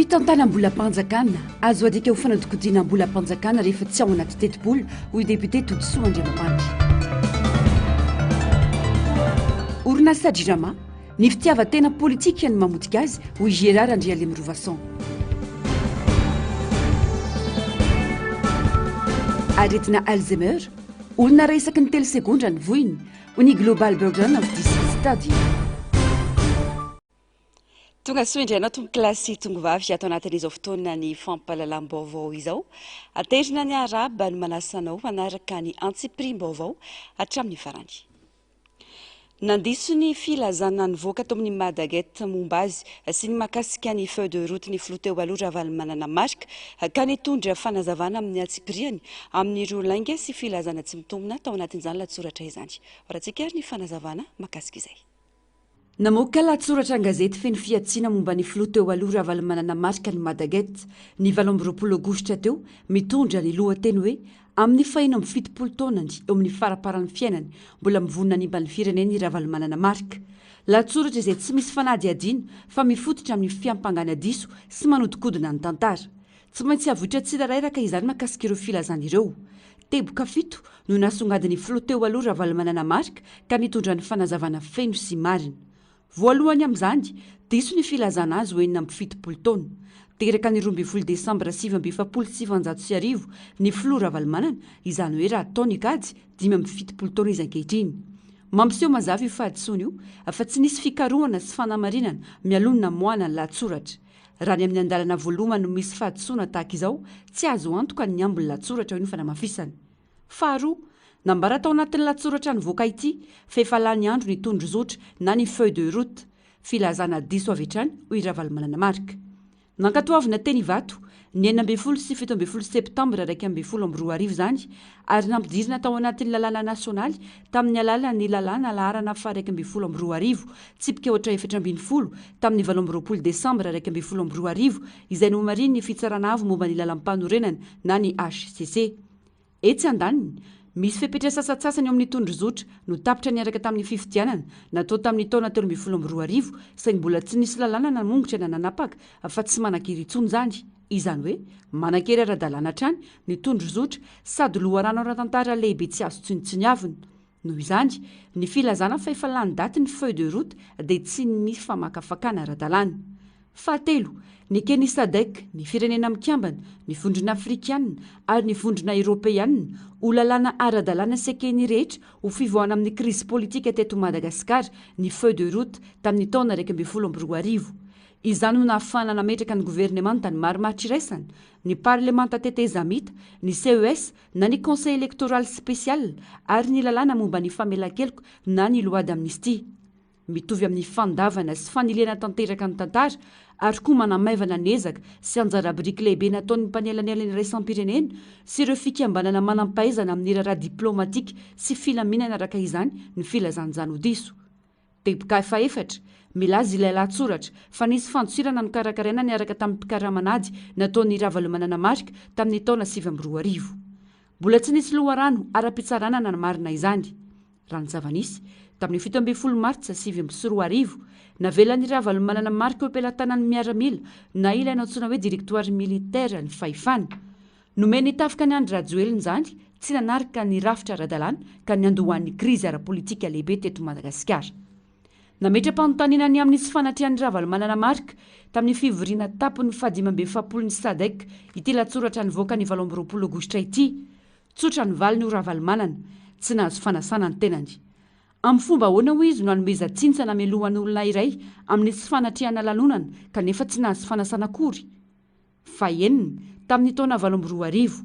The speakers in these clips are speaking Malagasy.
Fitantanam-bolam-panjakana, azo adika ho fanodikodinam-bolam-panjakana rehefa tsy ao anaty tetibola, hoy député Todisoa Andriamampandry. Orinasa Jirama, ny fitiavan-tena politika no mamotika azy, hoy Gérard Andrialemirovason. Aretina Alzheimer, olona iray isaky ny telo segondra ny vohiny, hoy ny Global Burden of Disease Study. Tonga soa indray anao tompokolahy sy tongovavy ato anatin'izao fotoana ny fampahalalam-baovao izao. Aterina ny arahaba no manasa anao hanaraka ny antsipiriam-baovao hatramin'ny farany. Nandiso ny filazana nivoaka tao amin'ny Madaget momba azy sy ny mahakasika ny feuille de route ny filoha teo aloha Ravalomanana Marc ka nitondra fanazavana amin'ny antsipiriany amin'ireo lainga sy filazana tsy mitombina tao anatin'izany lahatsoratra izany. Horatsika ary ny fanazavana mahakasika izay. Namoaka lahatsoratra an-gazety feno fihantsiana momba ny filoha teo aloha Ravalomanana Marc ny Madaget ny 28 aogositra teo mitondra ny lohateny hoe Amin'ny faha-76 taonany eo amin'ny faraparan'ny fiainany, mbola mivonona hanimba ny firenena i Ravalomanana Marc. Lahatsoratra izay tsy misy fanadihadiana fa mifototra amin'ny fiampangana diso sy manodinkodina ny tantara. Tsy maintsy havoitra tsirairay izany mahakasika ireo filazana ireo. Teboka fito no nasongadin'ny filoha teo aloha Ravalomanana Marc ka nitondrany fanazavana feno sy marina. Voalohany amin'izany, diso ny filazana azy ho 76 taona. Teraka ny 12 desambra 1949 ny filoha Ravalomanana, izany hoe raha atao ny kajy, 75 taona izy ankehitriny. Mampiseho mazava io fahadisoana io fa tsy nisy fikarohana sy fanamarinana mialoha ny namoahana ny lahatsoratra. Raha ny amin'ny andalana voalohany no misy fahadisoana tahaka izao, tsy azo antoka ny ambin'ny lahatsoratra, hoy ny fanamafisana. Faharoa, nambara tao anatin'ny lahatsoratra nivoaka ity fa efa lany andro ny tondrozotra na ny feuille de route. Filazana diso avy hatrany, hoy Ravalomanana Marc. Nankatoavina teny Ivato, ny 16 sy 17 septambra 2011 izany ary nampidirina tao anatin'ny lalàna nasionaly tamin'ny alalan'ny lalàna laharana faha 2011 tsipika ohatra 14 tamin'ny 28 desambra 2011 izay nomarihin'ny Fitsarana Avo momba ny Lalampanorenana na ny hcc. Etsy andaniny, misy fepetra sasantsasany eo amin'ny tondrozotra no tapitra niaraka tamin'ny fifidianana natao tamin'ny taona 2013 saingy mbola tsy nisy lalàna namongotra na nanapaka fa tsy manan-kery intsony izany. Izany hoe, manan-kery ara-dalàna hatrany ny tondrozotra sady loharano ara-tantara lehibe tsy azo tsinontsiniavina. Noho izany, ny filazana fa efa lany daty ny feuille de route dia tsy ny famakafakana ara-dalàna. Fahatelo, neken'ny Sadec, ny Firenena Mikambana, ny Vondrona Afrikana ary ny Vondrona Eoropeana ho lalàna ara-dalàna sy eken'ny rehetra ho fivoahana amin'ny krizy politika teto Madagasikara ny feuille de route tamin'ny taona 2011. Izany no nahafahana nametraka ny governemanta ny marimaritra iraisana, ny parlemanta tetezamita, ny CES na ny Conseil électoral spécial ary ny lalàna momba ny famelan-keloka na ny loi d'amnistie. Mitovy amin'ny fandavana sy fanilihana tanteraka ny tantara ary koa manamaivana ny ezaka sy anjara biriky lehibe nataon'ny mpanelanelana iraisam-pirenena sy ireo fikambanana manam-pahaizana amin'ny raharaha diplaomatika sy filaminana araka izany ny filazan'izany ho diso. Teboka fahefatra, milaza ilay lahatsoratra fa nisy fandosirana nokarakaraina niaraka tamin'ny mpikaraman'ady nataon'i Ravalomanana Marc tamin'ny taona 2009. Mbola tsy nisy loharano ara-pitsarana nanamarina izany. Raha ny zava-nisy, tamin'ny 17 martsa 2009, navelan'i Ravalomanana Marc eo am-pelatanan'ny miaramila na ilay nantsoina hoe Directoire militaire ny fahefana. Nomen'ny tafika an'i Andry Rajoelina izany, tsy nanaraka ny rafitra ara-dalàna ka niandohan'ny krizy ara-politika lehibe teto Madagasikara. Nametra-panontaniana ny amin'ny tsy fanatrehan'i Ravalomanana Marc tamin'ny fivoriana tampony faha-45 ny Sadec ity lahatsoratra nivoaka ny 28 aogositra ity. Tsotra ny valiny hoy Ravalomanana, tsy nahazo fanasana ny tenany. Amin'ny fomba ahoana hoy izy no hanomezan-tsiny sy hanamelohan'olona iray amin'ny tsy fanatrehana lanonana kanefa tsy nahazo fanasana akory? Fahenina, tamin'ny taona 2008.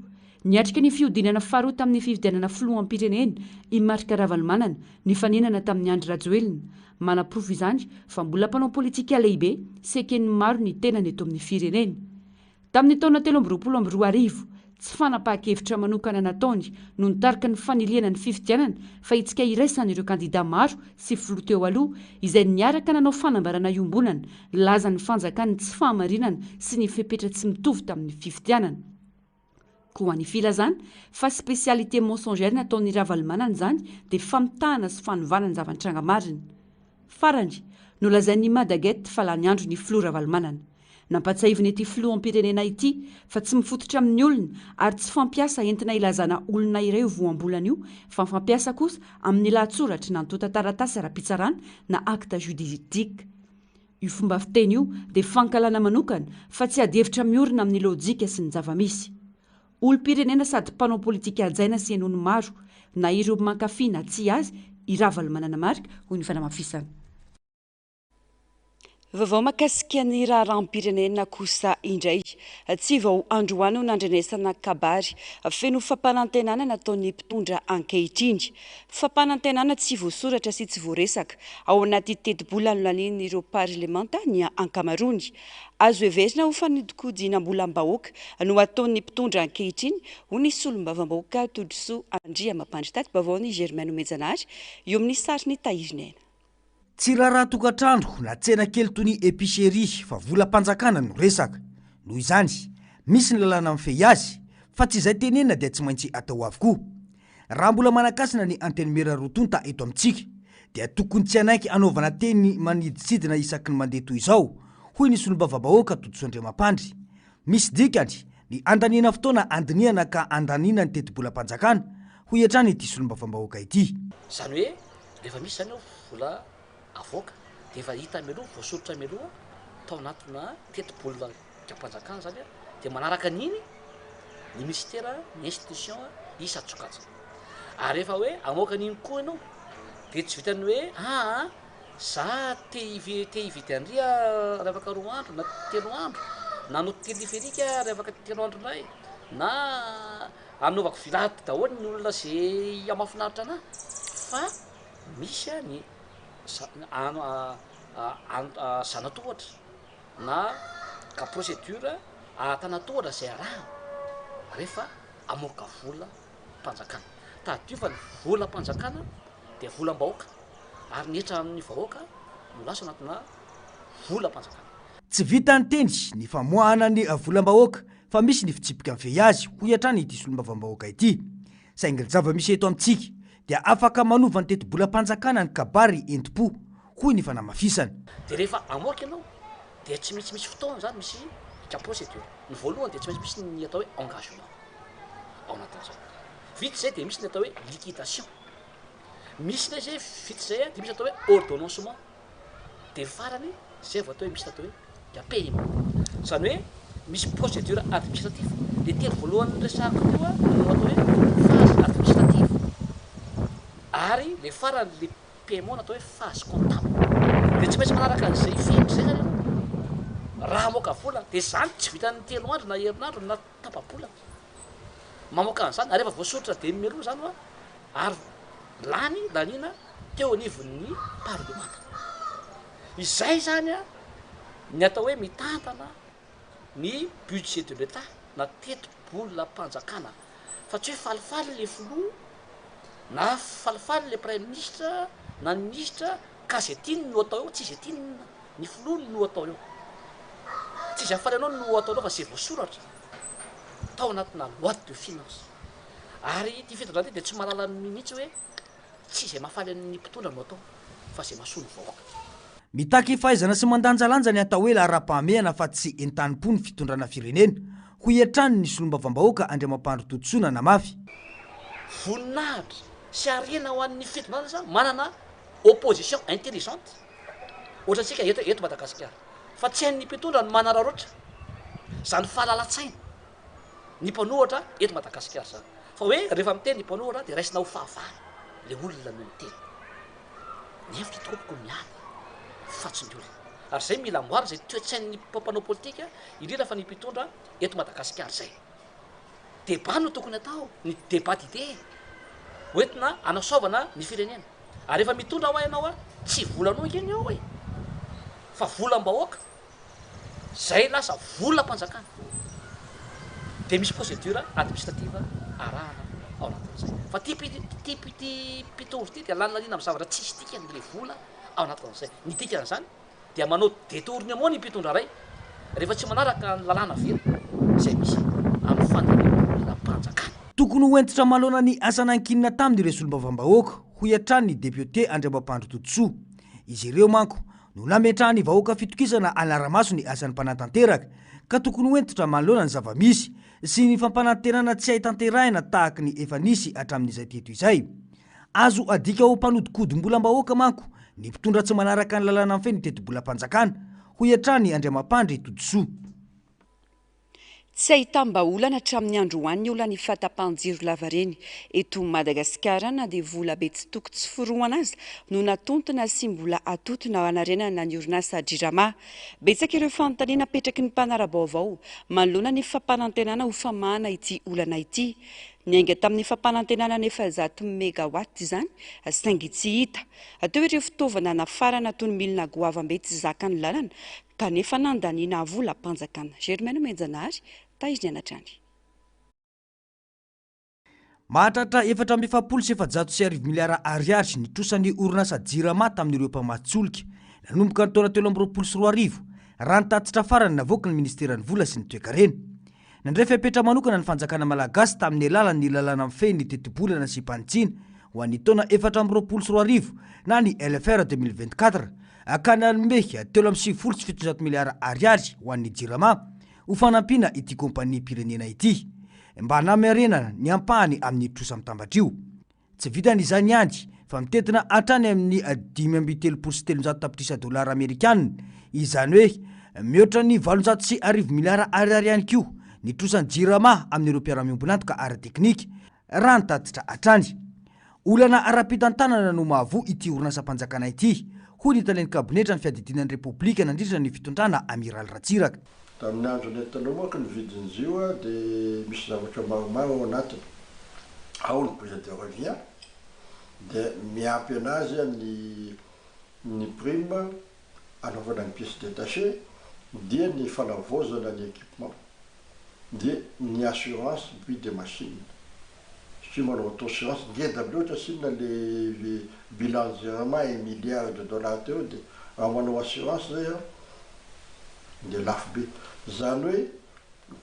Niatrika ny fihodinana faharoa tamin'ny fifidianana filoham-pirenena i Marc Ravalomanana, nifaninana tamin'i Andry Rajoelina. Manaporofo izany fa mbola mpanao politika lehibe sy eken'ny maro ny tenany eto amin'ny firenena. Tamin'ny taona 2023, tsy fanapahan-kevitra manokana nataony no nitarika ny fanilihana ny fifidianana fa hetsika iraisan'ireo kandida maro sy filoha teo aloha izay niaraka nanao fanambarana iombonana nilaza ny fanjakan'ny tsy fahamarinana sy ny fepetra tsy mitovy tamin'ny fifidianana. Koa ny filazana fa spécialité mensongère nataon'i Ravalomanana izany dia famitahana sy fanovana ny zava-nitranga marina. Farany, nolazain'ny Madaget fa lany andro ny filoha Ravalomanana. Nampatsiahivin'ity filoham-pirenena ity fa tsy mifototra amin'ny olona ary tsy fampiasa entina ilazana olona iray io voambolana io fa fampiasa kosa amin'ny lahatsoratra na antontan-taratasy ara-pitsarana na acte juridique. Io fomba fiteny io dia fankahalana manokana fa tsy adihevitra miorina amin'ny lojika sy ny zava-misy. Olom-pirenena sady mpanao politika hajaina sy henoin'ny maro, na ireo mankafy na tsia azy, i Ravalomanana Marc, hoy ny fanamafisana. Vaovao mahakasika ny raharaham-pirenena kosa indray. Tsy vao androany no nandrenesana kabary feno fampanantenana nataon'ny mpitondra ankehitriny. Fampanantenana tsy voasoratra sy tsy voaresaka ao anaty tetibola nolanian'ireo parlemanta ny ankamaroany. Azo heverina ho fanodikodinam-bolam-bahoaka no ataon'ny mpitondra ankehitriny, hoy ny solombavambahoaka Todisoa Andriamampandry. Tati-baovaon'i Germain Nomejanahary eo amin'ny sarin'i Tahirin'Aina. Tsy raharaha tokantrano na tsena kely toy ny épicerie fa volam-panjakana no resaka. Noho izany, misy ny lalàna mifehy azy fa tsy izay tenenina dia tsy maintsy atao avokoa. Raha mbola manan-kasina ny Antenimiera roa tonta eto amintsika dia tokony tsy hanaiky hanaovana teny manidintsidina isaky ny mandeha toy izao, hoy ny solombavambahoaka Todisoa Andriamampandry. Misy dikany ny handaniana fotoana handinihana ka handaniana ny tetibolam-panjakana, hoy hatrany ity solombavambahoaka ity. Izany hoe rehefa misy izany ao vola avoaka dia efa hita mialoha, voasoritra mialoha tao anatina tetibolam-panjakana izany dia manaraka an'iny ny minisitera, ny institution isan-tsokajiny. Ary rehefa hoe hamoaka an'iny koa ianao dia tsy vitan'ny hoe aa Za te te hividy an-dry raha afaka roa andro na telo andro, na hanao téléphérique raha afaka telo andro indray, na hanaovako villa daholo ny olona ze mahafinaritra anah fa misy ny zana-tohatra na procédure antanatohatra zay arahana rehefa hamoaka vola mpanjakana. Tadidio fa ny volam-panjakana dia volam-bahoaka ary ny hetra amin'ny vahoaka no lasa anatina volam-panjakana. Tsy vitan'ny teny ny famoahana ny volam-bahoaka fa misy ny fitsipika mifehy azy, hoy hatrany ity solombavambahoaka ity. Saingy ny zava-misy eto amintsika dia afaka manova ny tetibolam-panjakana ny kabary entim-po, hoy ny fanamafisana. Dia rehefa hamoaka ianao dia tsy maintsy misy fotoana izany, misy procédure. Ny voalohany dia tsy maintsy misy ny atao hoe engagement ao anatin'izay. Vita izay dia misy ny atao hoe liquidation. Misy indray zay vita izay dia misy atao hoe ordonnancement, dia farany zay vao atao hoe misy atao hoe paiement. Izany hoe misy procédure administrative. Le teny voalohany noresahako teo no atao hoe phase administrative, ary le farany le paiement no atao hoe phase comptable. Dia tsy maintsy manaraka an'izay fenitra izay zany ianao raha hamoaka vola. Dia izany tsy vitan'ny telo andro na herinandro na tapa-bolana mamoaka an'izany, ary efa voasoritra dia mialoha izany hoa. ary lany laniana teo anivon'ny parlemanta. Izay izany ny atao hoe mitantana ny budget de l'Etat na tetibolam-panjakana fa tsy hoe falifaly le filoha na falifaly le praiminisitra na ny minisitra ka izay tiany no atao eo, tsy izay tiany ny filoha no atao eo, tsy izay hahafaly anao no ataonao fa izay voasoratra tao anatina loi de finance. Ary ity fitondrana ity dia tsy mahalala mihitsy hoe tsy izay mahafaly an'ny mpitondra no atao fa izay mahasoa ny vahoaka. Mitaky fahaizana sy mandanjalanja ny atao hoe laharam-pahamehana fa tsy entanim-po ny fitondrana firenena, hoy hatrany ny solombavambahoaka Andriamampandry Todisoa nanamafy. Voninahitra sy harena ho an'ny fitondrana sa manana opposition intelligente ohatrantsika eto eto Madagasikara fa tsy hain'ny mpitondra ny manararaotra izany fahalalan-tsaina ny mpanohatra eto Madagasikara zany fa hoe rehefa miteny ny mpanohatra de raisina ho fahavalo le olona no miteny. Ny hevitra tompoko miala fa tsy ny olona. Ary zay mila amboarina zay toe-tsain'ny mpanao politika indrindra fa ny mpitondra eto Madagasikara zay. Débat no tokony atao, ny débat d'idée hoentina hanasoavana ny firenena. Ary rehefa mitondra hoa ianao tsy volanao ange ny eo e! Fa volam-bahoaka. Zay lasa volam-panjakana dia misy procédure administrative arahana ao anatin'izay. Fa ty ty ty mpitovo ty dia lanilanina amin'ny zavatra tsisy dikany le vola ao anatin'izay. Ny dikan'izany dia manao détournement ny mpitondra ray rehefa tsy manaraka ny lalàna velona izay misy amin'ny fandaniam-bolam-panjakana. Tokony ho hentitra manoloana ny asa nankinina taminy ireo solombavambahoaka, hoy hatrany ny depiote Andriamampandry Todisoa. Izy ireo manko. no nametrahan'ny vahoaka fitokisana hanara-maso ny asan'ny mpanatanteraka ka tokony ho hentitra manoloana ny zava-misy sy ny fampanantenana tsy hay tanterahina tahaky ny efa nisy hatramin'izay teto izay. Azo adika ho mpanodinkodim-bolam-bahoaka manko ny mpitondra tsy manaraka ny lalàna mifehy ny tetibolam-panjakana, hoy hatrany Andriamampandry Todisoa. Tsy ahitam-bahaolana hatramin'ny androany ny olan'ny fahatapahan-jiro lavareny eto Madagasikara na dia vola be tsy toko tsy forohana aza no natontona sy mbola atontona hanarenana ny orinasa Jirama. Betsaka ireo fanontaniana apetraky ny mpanara-baovao manoloana ny fampanantenana ho famahana ity olana ity. Niainga tamin'ny fampanantenana ny 400 megawatt izany saingy tsy hita. Teo ireo fitaovana nafarana toy ny milina goavam-be tsy zakan'ny lalana kanefa nandaniana volam-panjakana. Germaine Omenjanahary, Tahiry hatrany. Mahatratra 1444 miliara ariary ny trosan'ny orinasa Jirama tamin'ireo mpamatsy solika nanomboka ny taona 2023, raha ny tatitra farany navoaky ny minisiteran'ny Vola sy ny Toekarena. Nandray fepetra manokana ny fanjakana malagasy tamin'ny alalan'ny lalàna mifehy ny tetibola nasiam-panitsiana ho an'ny taona 2024 na ny LFR 2024 ka nanome 793 miliara ariary ho an'ny Jirama ho fanampiana ity kaompaniam-pirenena ity mba hanamerenana ny ampahany amin'ny trosa mitambatra io. Tsy vitan'izany ihany fa mitentina hatrany amin'ny 335 tapitrisa dolara amerikanina, izany hoe mihoatra ny 1800 miliara ariary ihany koa ny trosan'ny Jirama amin'ireo mpiara-miombon'antoka ara-teknika, raha ny tatitra hatrany. Olana ara-pitantanana no mahavoa ity orinasam-panjakana ity, hoy ny talen'ny kabinetra ny fiadidiana ny Repoblika nandritra ny fitondrana Amiraly Ratsiraka. Tamin'ny andro nentinao manko ny vidin'izy io dia misy zavatra maromaro ao anatiny. Ao ny prix de revient, dia miampy anazy ny ny prime anaovana ny pièces détachées, dia ny fanavaozana ny équipement, dia ny assurance bruit des machines. Satria manao auto assurance ngeda be loatra sinona le bilan Jirama un milliard de dollars teo dia raha manao assurance zay an dia lafo be. Zany hoe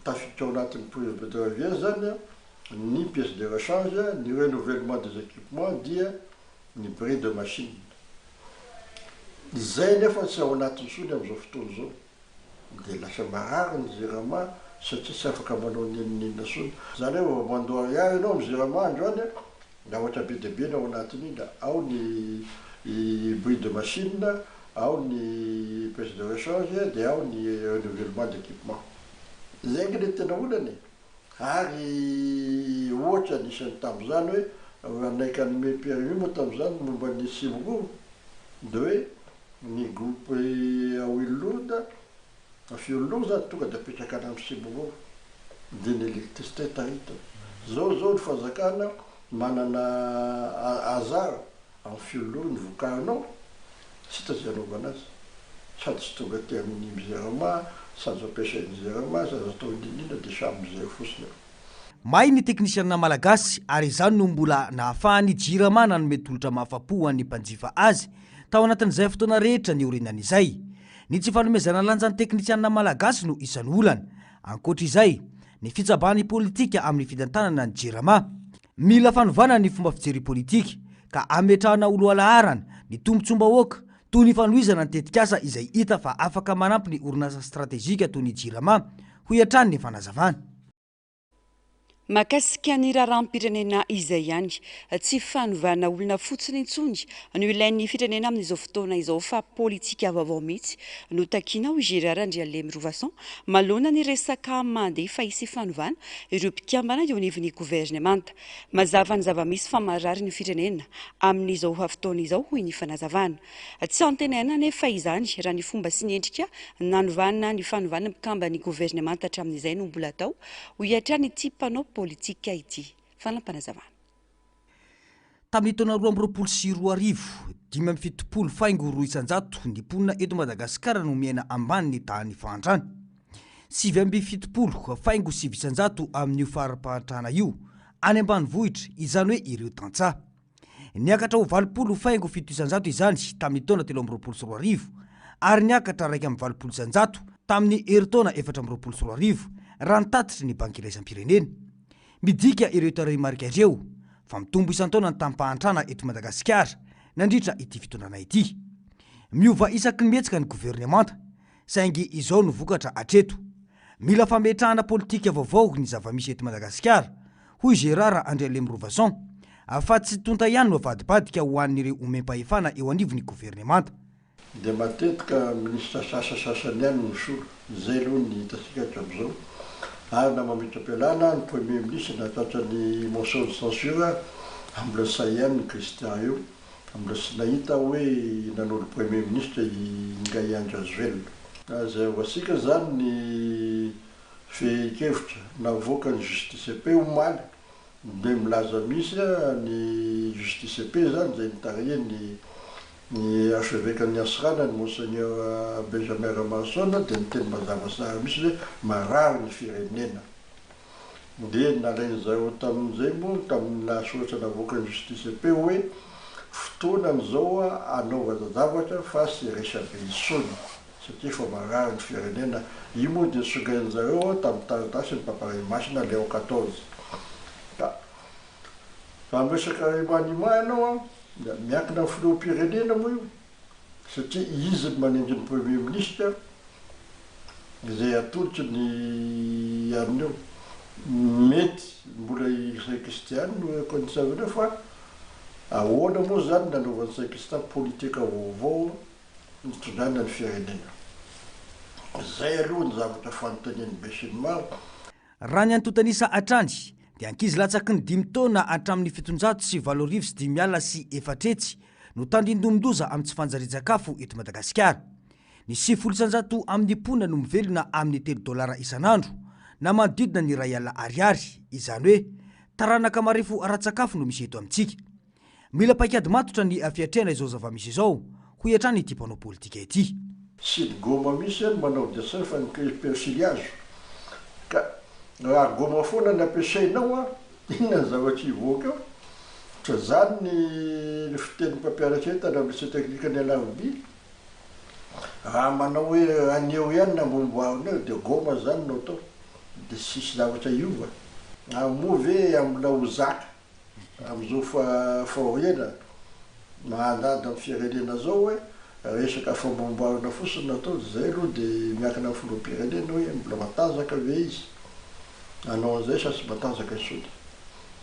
tafiditra ao anatin'ny prix de revient zany an ny pièces de rechange, ny renouvellement des équipements dia ny bris de machine. Izay nefa tsy ao anatiny intsony amin'izao fotoana izao. Dia lasa marary ny jirama satria tsy afaka manao n'inon'inona intsony. Izany hoe vao mandoa ariary ianao amin'ny jirama androany an, zavatra be dia be ny ao anatin'iny, ao ny bris de machine, ao ny pièce de rechange, dia ao ny renouvellement d'équipement. Izay ange ilay tena olana e! Ary ohatra anisan'ny tamin'izany hoe raha naika hanome PRU moa tamin'izany momba ny Simrou dia hoe ny groupe Awilloud, Fiolou zany tonga dia apetraka any amin'ny Simrou dia ny électricité taritiny. Zao zao ny fanjakana manana hasard Amin'ny fiololo ny vokarinao, tsy hita izay anaovana azy. Sady tsy tonga aty amin'ny Jirama, sady tsy ampiasain'ny Jirama, sady atao inona inona dia samy mijery fotsiny eo. Mahay ny teknisianina malagasy ary izany no mbola nahafahan'ny Jirama nanome tolotra mahafa-po ho an'ny mpanjifa azy tao anatin'izay fotoana rehetra niorenany izay. Ny tsy fanomezana lanja ny teknisianina malagasy no isan'ny olana. Ankoatra izay, ny fitsabahan'ny politika amin'ny fitantanana ny Jirama. Mila fanovana ny fomba fijery politika ka ametrahana ho lohalaharana ny tombontsoam-bahoaka toy ny fanohizana ny tetikasa izay hita fa afaka manampy ny orinasa stratejika toy ny Jirama, hoy hatrany ny fanazavana. Mahakasika ny raharaham-pirenena izay ihany, tsy fanovana olona fotsiny intsony no ilain'ny firenena amin'izao fotoana izao fa politika vaovao mihitsy no takiana, hoy Gérard Andrialemy Rovason, manoloana ny resaka mandeha fa hisy fanovana ireo mpikambana eo anivon'ny governemanta. Mazava ny zava-misy fa marary ny firenena amin'izao fotoana izao, hoy ny fanazavana. Tsy antenaina anefa izany raha ny fomba sy ny endrika nanovana ny fanovana mpikamban'ny governemanta hatramin'izay no mbola atao, hoy hatrany ity mpanao politika ity. Fanampinazavana. Tamin'ny taona 2022, 75.2% ny mponina eto Madagasikara no miaina ambany ny tahan'ny fahantrana. 79.9% amin'io fari-pahantrana io any ambanivohitra, izany hoe ireo tantsaha. Niakatra ho 80.7% izany tamin'ny taona 2023 ary niakatra 81% tamin'ny herintaona 2024, raha ny tatitry ny Banky Iraisam-pirenena. Midika ireo tarehimarika ireo fa mitombo isan-taona ny taham-pahantrana eto Madagasikara nandritra ity fitondrana ity. Miova isaky ny mihetsika ny governemanta, saingy izao no vokatra hatreto. Mila fametrahana politika vaovao ny zava-misy eto Madagasikara, hoy Gérard Andrialemirovason, fa tsy tonta ihany no avadibadika ho an'ireo omem-pahefana eo anivon'ny governemanta. Dia matetika minisitra sasasasany ihany no misolo, izay aloha ny hitantsika hatramizao, ary na mametra-pialana ny premier ministre na tratran'ny motion de censure mbola sahy ihany ny Christian eo, mbola tsy nahita aho hoe nanolo premier ministre i Ingahy Andry Rajoelina. Izay ho antsika izany ny fehin-kevitra navoakan'ny justice et paix omaly dia milaza mihitsy ny justice et paix izany izay nitarihin'ny Ny Archeveque-n'ny Antsiranana, Monseigneur Benjamin Ramaroson dia niteny mazava tsara mihitsy hoe marary ny firenena. Dia nalain'ny zareo tamin'izay moa, tamin'ny lahatsoratra navoakan'ny Justice et Paix hoe fotoanany izao hanaovana zavatra fa tsy resabe intsony satria efa marary ny firenena. Io moa dia nosongain'ny zareo tamin'ny taratasin'ny Papa Ray Masina Léon quatorze. Ka raha miresaka remaniement ianao an, Miankina amin'ny filoham-pirenena moa io satria izy no manendry ny premier ministre izay atolotry ny anona eo. Mety mbola i Ntsay Christian no reconnaissable eo fa ahoana moa izany ny nanaovan'i Ntsay Christian politika vaovao nitondrana ny firenena. Izay aloha ny zavatra fanontanian'ny besinimaro. Raha ny antontan'isa hatrany dia ankizy latsaky ny dimy taona hatramin'ny 487 no tandindomin-doza amin'ny tsy fanjarian-tsakafo eto Madagasikara. Ny 90% amin'ny mponina no mivelona amin'ny telo dolara isan'andro na manodidina ny 1000 ariary, izany hoe taranaka marefo ara-tsakafo no misy eto amintsika. Mila paikady matotra ny fiatrehana izao zava-misy izao, hoy hatrany ity mpanao politika ity. Tsy ny goma mihitsy no manao dessin fa ny pensily hazo. Ka raha goma foana ny ampiasainao an, inona ny zavatra hivoaka eo? Ohatran'izany ny fitenin'ny mpampianatra eto tany amin'ny lycée technique ny Alarobia. Raha manao hoe anio ihany no amboamboarina eo dia goma izany no atao. Dia tsisy zavatra hiova. Ary moa ve mbola ho zaka Amin'izao fahoriana mandady amin'ny firenena izao hoe resaka famboamboarana fotsiny no atao dia izay aloha dia miankina amin'ny filoham-pirenena hoe mbola matanjaka ve izy hanao an'izay sa tsy matanjaka intsony.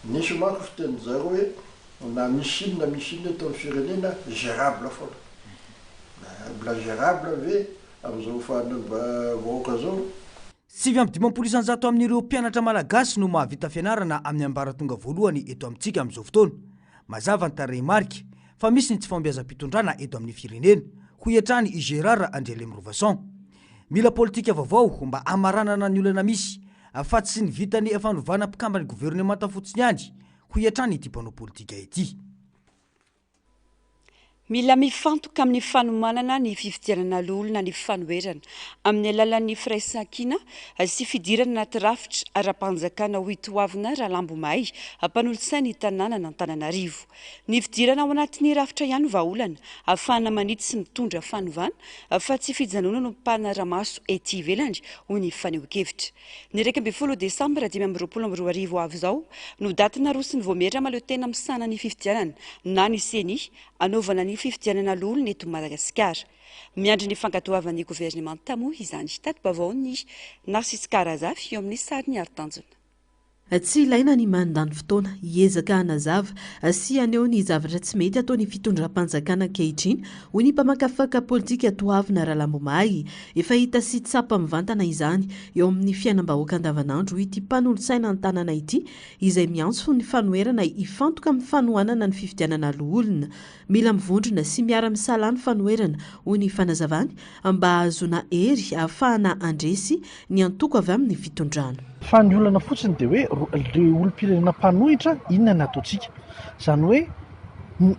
Nisy manko fitenin-jareo hoe na misy inona misy inona eto amin'ny firenena gérable foana. Mbola gérable ve amin'izao vahoaka izao? 59% amin'ireo mpianatra malagasy no mahavita fianarana amin'ny ambaratonga voalohany eto amintsika amin'izao fotoana. Mazava ny tarehimarika fa misy ny tsy fahombiazam-pitondrana eto amin'ny firenena, hoy hatrany i Gérard Andrialemirovason. Mila politika vaovao mba hamaranana ny olana misy fa tsy ny vitan'ny fanovana mpikamban'ny governemanta fotsiny ihany, hoy hatrany ity mpanao politika ity. Mila mifantoka amin'ny fanomanana ny fifidianana loholona ny fanoherana amin'ny alalan'ny firaisankina sy fidirana anaty rafitra ara-panjakana hoy Toavina Ralambomahay, mpanolotsain'ny tanànan'Antananarivo. Ny fidirana ao anatin'ny rafitra ihany no vahaolana ahafahana manitsy sy mitondra fanovana fa tsy fijanonana ho mpanara-maso ety ivelany, hoy ny fanehoan-kevitra. Ny 11 desambra 2025 ho avy izao no daty naroson'ny Vaomiera Mahaleotena misahana ny fifidianana na ny Ceni hanaovana ny fifidianana loholona eto Madagasikara. Miandry ny fankatoavan'ny governemanta moa izany. Tati-baovaon'i Narcisse Karazafy eo amin'ny sarin'i Haritanjona. Tsy ilaina ny mandany fotoana hiezaka hanazava sy haneho ny zavatra tsy mety ataon'ny fitondram-panjakana ankehitriny, hoy ny mpamakafaka politika Toavina Ralambomahay. Efa hita sy tsapa mivantana izany eo amin'ny fiainam-bahoaka andavanandro, hoy ity mpanolotsaina an-tanàna ity, izay miantso ny fanoherana hifantoka amin'ny fanohanana ny fifidianana loholona. Mila mivondrona sy miara-misalahy ny fanoherana, hoy ny fanazavany, mba hahazoana hery hahafahana handresy ny antoko avy amin'ny fitondrana. Fa ny olana fotsiny dia hoe le olom-pirenena mpanohitra inona ny ataontsika? Izany hoe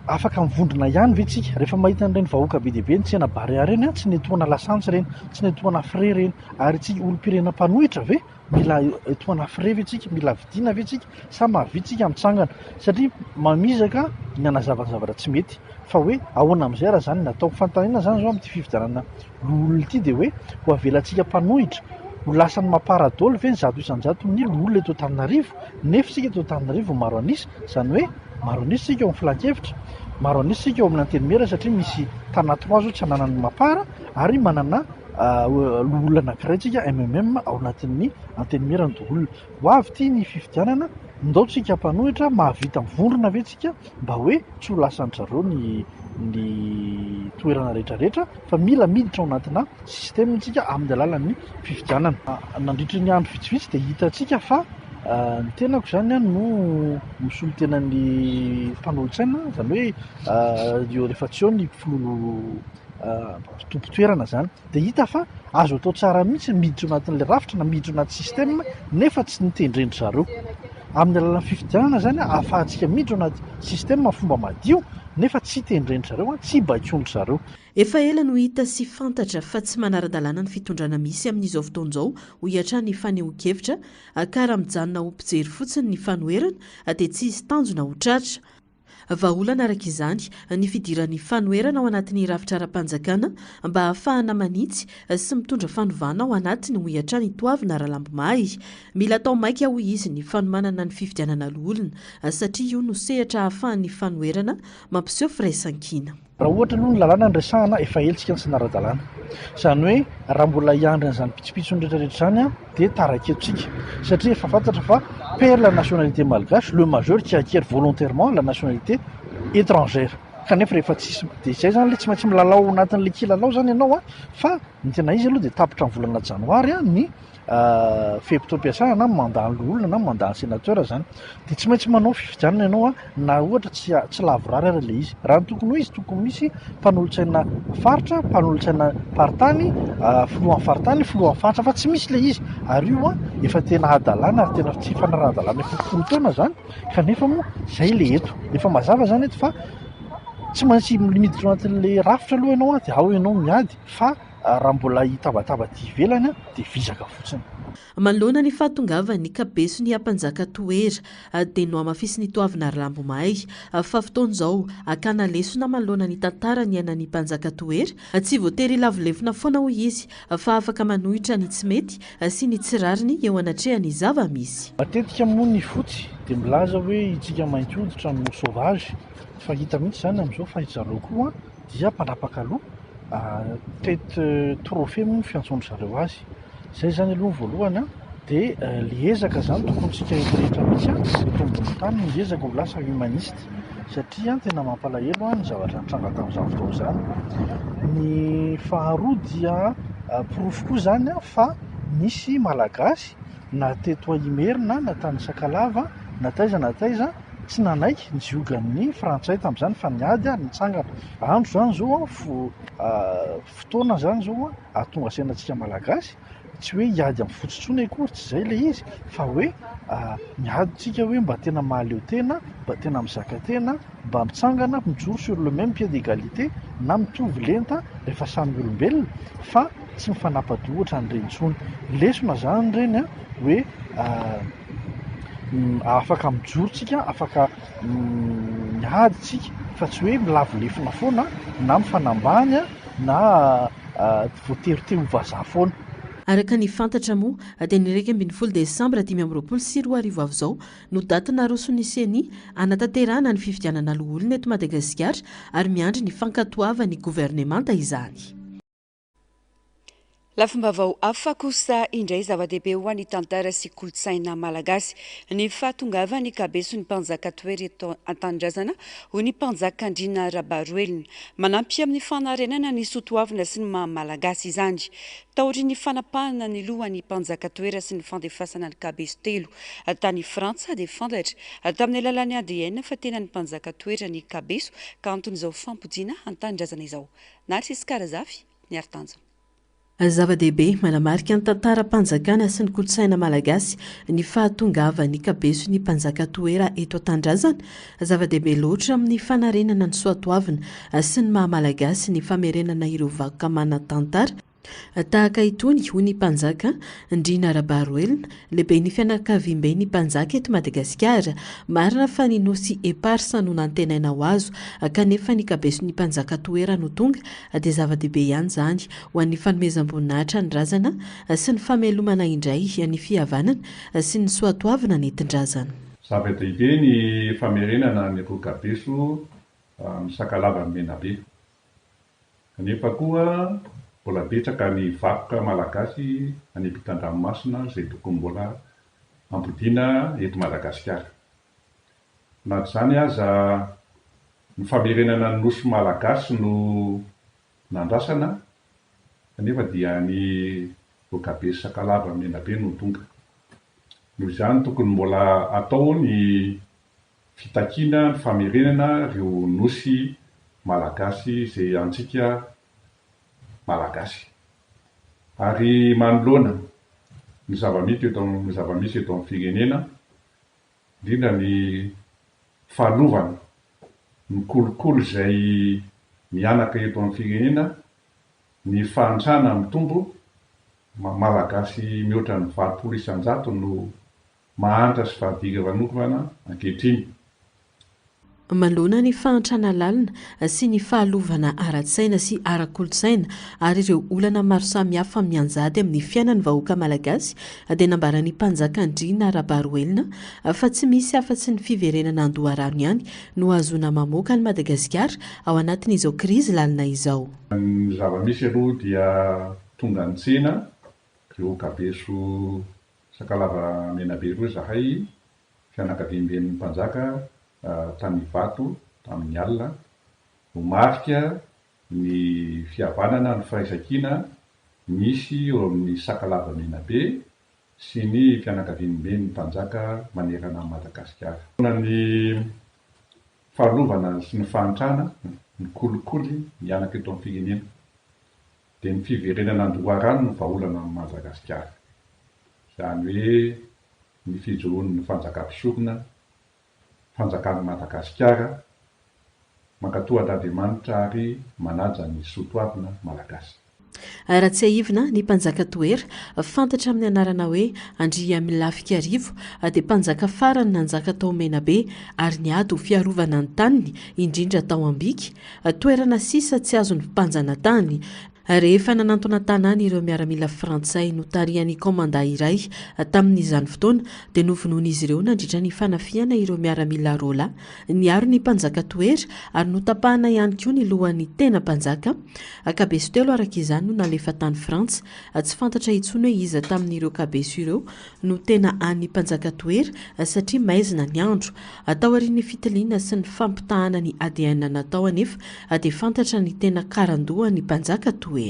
afaka mivondrona ihany ve tsika? Rehefa mahita an'ireny vahoaka be dia be ny tsena Barea ireny, tsy nentohana lasantsy ireny, tsy nentohana frais ireny. Ary tsika olom-pirenena mpanohitra ve mila etohana frais ve tsika? Mila vidiana ve tsika? Sa mahavita tsika mitsangana? Satria mamizaka ny hanazava ny zavatra tsy mety. Fa hoe ahoana amin'izay raha izany no atao? Fanontaniana izany izao amin'ity fifidianana loholona ity dia hoe ho avelantsika mpanohitra. Ho lasan'ny Mapar daholo ve ny 100% ny loholona eto Antananarivo? Nefa isika eto Antananarivo maro an'isa, izany hoe maro an'isa isika ao amin'ny filankevitra, maro an'isa isika ao amin'ny antenimiera satria misy Tana trois izao tsy ananan'ny Mapar ary manana loholona anankiray isika MMM ao anatin'ny antenimieran'ny loholona. Ho avy ity ny fifidianana, ndao tsika mpanohitra mahavita mivondrona ve tsika mba hoe tsy ho lasan-dry zareo ny ny toerana rehetra rehetra fa mila miditra ao anatina système tsika amin'ny alalan'ny fifidianana. Nandritry ny andro vitsivitsy dia hitantsika fa ny tenako izany no misolo tena ny mpanolotsaina, izany hoe eo rehefa tsy eo ny filoha tompon-toerana izany dia hita fa azo atao tsara mihitsy ny miditra ao anatin'ilay rafitra na miditra ao anaty système nefa tsy notendren-dry zareo. Amin'ny alalan'ny fifidianana izany ahafahantsika miditra ao anaty système amin'ny fomba madio nefa tsy tendren-dry zareo, tsy baikoin-dry zareo. Efa ela no hita sy fantatra fa tsy manara-dalàna ny fitondrana misy amin'izao fotoana izao, hoy hatrany ny fanehoan-kevitra, ka raha mijanona ho mpijery fotsiny ny fanoherana dia tsy hisy tanjona ho tratra. Vahaolana araka izany ny fidiran'ny fanoherana ao anatin'ny rafitra ara-panjakana mba hahafahana manitsy sy mitondra fanovana ao anatiny, hoy hatrany i Toavina Ralambomahy. Mila atao maika, hoy izy, ny fanomanana ny fifidianana loholona satria io no sehatra ahafahan'ny fanoherana mampiseho firaisankina. Raha ohatra aloha ny lalàna no resahana, efa ela tsika no tsy nara-dalàna. Izany hoe raha mbola hiandry an'izany pitsopitsony rehetra rehetra izany dia taraiky eto tsika. Satria efa fantatra fa perd la nationalité malgache le majeur qui acquiert volontairement la nationalité étrangère. Kanefa rehefa tsisy, dia izay izany ilay tsy maintsy milalao ao anatin'ilay kilalao izany ianao an, fa ny tena izy aloha dia tapitra ny volana janoary ny fe-potoam-piasana na mandat ny loholona na mandat ny sénateur izany. Dia tsy maintsy manao fifidianana ianao na ohatra tsy tsy lavorary ary ilay izy. Raha ny tokony ho izy, tokony misy mpanolotsaina faritra, mpanolotsaina faritany, filohan'ny faritany, filohan'ny faritra fa tsy misy ilay izy. Ary io efa tena hadalana ary tena tsy fanarahan-dalàna efa folo taona izany kanefa moa izay ilay eto. Efa mazava izany eto fa tsy maintsy miditra ao anatin'ilay rafitra aloha ianao dia ao ianao miady fa Raha mbola hitabataba aty ivelany dia vizaka fotsiny. Manoloana ny fahatongavan'ny kabeson'ny Ampanjaka Toera dia nohamafisin'i Toavina Ralambomahay fa fotoana izao hakana lesona manoloana ny tantara niainan'ny Mpanjaka Toera. Tsy voatery hilavo lefona foana hoy izy fa afaka manohitra ny tsy mety sy ny tsy rariny eo anatrehan'ny zava-misy. Matetika moa ny fotsy dia milaza hoe itsika mainty hoditra no sauvage fa hita mihitsy izany amin'izao fa zareo koa dia mpanapaka loha. Tête trophée moa ny fiantsoan-dry zareo azy. Izay izany aloha ny voalohany an, dia ilay ezaka izany tokony tsika eto rehetra mihitsy an, eto ambonin'ny tany no hiezaka ho lasa humaniste satria tena mampalahelo ny zavatra nitranga tamin'izany fotoana izany. Ny faharoa dia porofo koa izany fa nisy Malagasy na teto Imerina na tany Sakalava na taiza na taiza tsy nanaiky ny ziogan'ny frantsay tamin'izany fa niady ary nitsangana. Andro izany izao an, fotoana izany izao an, hahatonga saina antsika Malagasy, tsy hoe hiady amin'ny fotsy intsony akory, tsy izay ilay izy, fa hoe miady tsika hoe mba tena mahaleo tena, mba tena mizaka tena, mba mitsangana, mijoro sur le même pied d'égalité na mitovy lenta rehefa samy olombelona fa tsy mifanapa-doha ohatran'ireny intsony. Lesona izany ireny an, hoe afaka mijoro tsika, afaka miady tsika fa tsy hoe milavo lefona foana na mifanambany na voatery te ho vazaha foana. Araka ny fantatra moa dia ny 11 desambra 2025 avy izao no daty naroson'ny Ceni hanatanterahana ny fifidianana loholona eto Madagasikara ary miandry ny fankatoavan'ny governemanta izany. Lafim-baovao hafa kosa indray zava-dehibe ho an'ny tantara sy kolontsaina malagasy ny fahatongavan'ny kabeson'ny mpanjaka Toery eto an-tanindrazana, hoy ny mpanjaka Andriana Rabaroelina. Manampy amin'ny fanarenana ny soatoavina sy ny maha malagasy izany. Taorian'ny fanapahana ny lohan'ny mpanjaka Toera sy ny fandefasana ny kabeso telo tany Frantsa dia fantatra tamin'ny alalan'ny ADN fa tena ny mpanjaka Toera ny kabeso ka anton'izao fampodiana an-tanindrazana izao. Narcisy Karazafy. Niary tanjona. Zava-dehibe manamarika ny tantaram-panjakana sy ny kolontsaina malagasy ny fahatongavan'ny kabeson'ny mpanjaka Toera eto an-tanindrazana. Zava-dehibe loatra amin'ny fanarenana ny soatoavina sy ny maha malagasy ny famerenana ireo vakoka manan-tantara. Tahaka itony, hoy ny Mpanjaka, Ndriana Rabaroelina, lehiben'ny fianakaviamben'ny mpanjaka eto Madagasikara. Marina fa ny nosy Eparsa no nantenaina ho azo, kanefa ny kabeson'ny mpanjaka Toera no tonga, dia zava-dehibe ihany izany ho an'ny fanomezam-boninahitra ny razana sy ny famelomana indray ny fihavanana sy ny soatoavina nentin-drazana. Zava-dehibe ny famerenana an'ireo kabeso amin'ny Sakalava Menabe. Kanefa koa mbola betsaka ny vakoka malagasy any ampitan-dranomasina izay tokony mbola hampodiana eto Madagasikara. Na izany aza ny famerenana ny nosy malagasy no nandrasana kanefa dia ny Rokabe sy Sakalava Menabe no tonga. Noho izany tokony mbola atao ny Fitakiana ny famerenana ireo nosy malagasy izay antsika malagasy. Ary manoloana ny zava-mity eto ny zava-misy eto amin'ny firenena, indrindra ny fahalovana, ny kolikoly izay mihanaka eto amin'ny firenena, ny fahantrana mitombo, malagasy mihoatra ny 80% no Mahantra sy fahadiranovana ankehitriny. Manoloana ny fahantrana lalina sy ny fahalovana ara-tsaina sy ara-kolontsaina ary ireo olana maro samihafa mianjady amin'ny fiainan'ny vahoaka malagasy dia nambaran'ny Mpanjaka Andriana Rabaroelina fa tsy misy afa-tsy ny fiverenana an-doharano ihany no ahazoana mamoaka an'i Madagasikara ao anatin'izao krizy lalina izao. Ny zava-misy aloha dia tonga nitsena ireo kabeso Sakalava Menabe ireo izahay, fianakaviamben'ny mpanjaka tany Ivato tamin'ny alina, ho marika ny fihavanana, ny firaisankina misy eo amin'ny Sakalava Menabe sy ny fianakaviamben'ny mpanjaka manerana an'i Madagasikara. Ny fahalovana sy ny fahantrana, ny kolikoly mihanaka eto amin'ny firenena. Dia ny fiverenana an-doharano no vahaolana amin'i Madagasikara. Izany hoe ny fijoroan'ny fanjakam-pisorona, fanjakan'i Madagasikara, mankatò an'Andriamanitra ary manaja ny soa toavina malagasy. Raha tsiahivina, ny mpanjaka Toera, fantatra amin'ny anarana hoe Andriamilafikarivo, dia mpanjaka farany nanjaka tao Menabe ary niady ho fiarovana ny taniny, indrindra tao Ambiky, Toerana sisa tsy azon'ny mpanjanatany. Rehefa nanantona tanàna ireo miaramila frantsay notarihan'ny kaomandà iray tamin'izany fotoana, dia novonoin'izy ireo nandritra ny fanafihana ireo miaramila roa lahy niaro ny mpanjaka Toera ary notapahana ihany koa ny lohan'ny tena mpanjaka. Kabeso telo araka izany no nalefa tany Frantsa. Tsy fantatra intsony hoe iza tamin'ireo kabeso ireo no tena an'ny mpanjaka Toera satria maizina ny andro. Taorian'ny fitiliana sy ny fampitahana ny ADN natao anefa dia fantatra ny tena karandohan'ny mpanjaka Toera.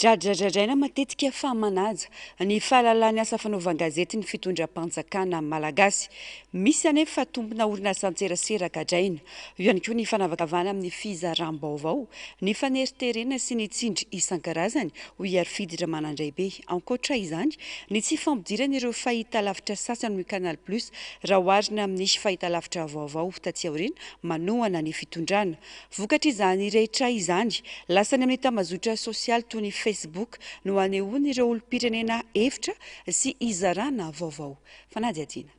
Dradradradraina matetika fa manaja ny fahalalan'ny asa fanaovan-gazety ny fitondram-panjakana malagasy. Misy anefa tompona orinasan-tserasera gadraina. Eo ihany koa ny fanavakavahana amin'ny fizaram-baovao, ny faneriterena sy ny tsindry isan-karazany, hoy i Harifidy Ramanandraibe. Ankoatra izany, ny tsy fampidirana ireo fahitalavitra sasany amin'ny Canal Plus raha oharina amin'ny fahitalavitra vaovao taty aoriana manohana ny fitondrana. Vokatr'izany rehetra izany, lasa any amin'ny tambazotra sosialy toy ny Facebook no anehoan'ireo olom-pirenena hevitra sy izarana vaovao. Fanadihadiana.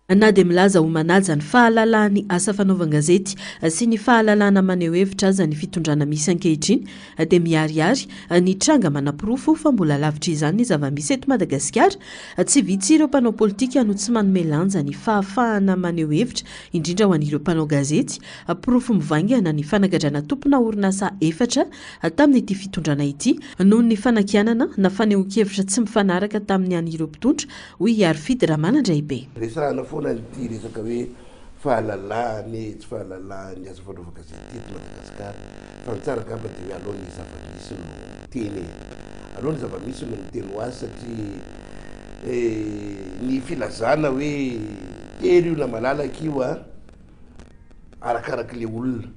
Na dia milaza ho manaja ny fahalalahan'ny asa fanaovan-gazety sy ny fahalalahana maneho hevitra aza ny fitondrana misy ankehitriny dia miharihary ny tranga manaporofo fa mbola lavitra izany ny zava-misy eto Madagasikara. Tsy vitsy ireo mpanao politika no tsy manome lanja ny fahafahana maneho hevitra, indrindra ho an'ireo mpanao gazety. Porofo mivaingana ny fanagadrana tompona orinasa efatra tamin'ity fitondrana ity noho ny fanakianana na fanehoan-kevitra tsy mifanaraka tamin'ny an'ireo mpitondra Hoy i Harifidy Ramanandraibe. Resahana foana ity resaka hoe fahalalahana e, tsy fahalalahana asa fanaovan-gazety eto Madagasikara. Fa ny tsara angamba dia hoe aleo ny zava-misy no miteny e. Aleo ny zava-misy no miteny ho azy satria ny filazana hoe tery io na malalaka io an, arakarak'ilay olona.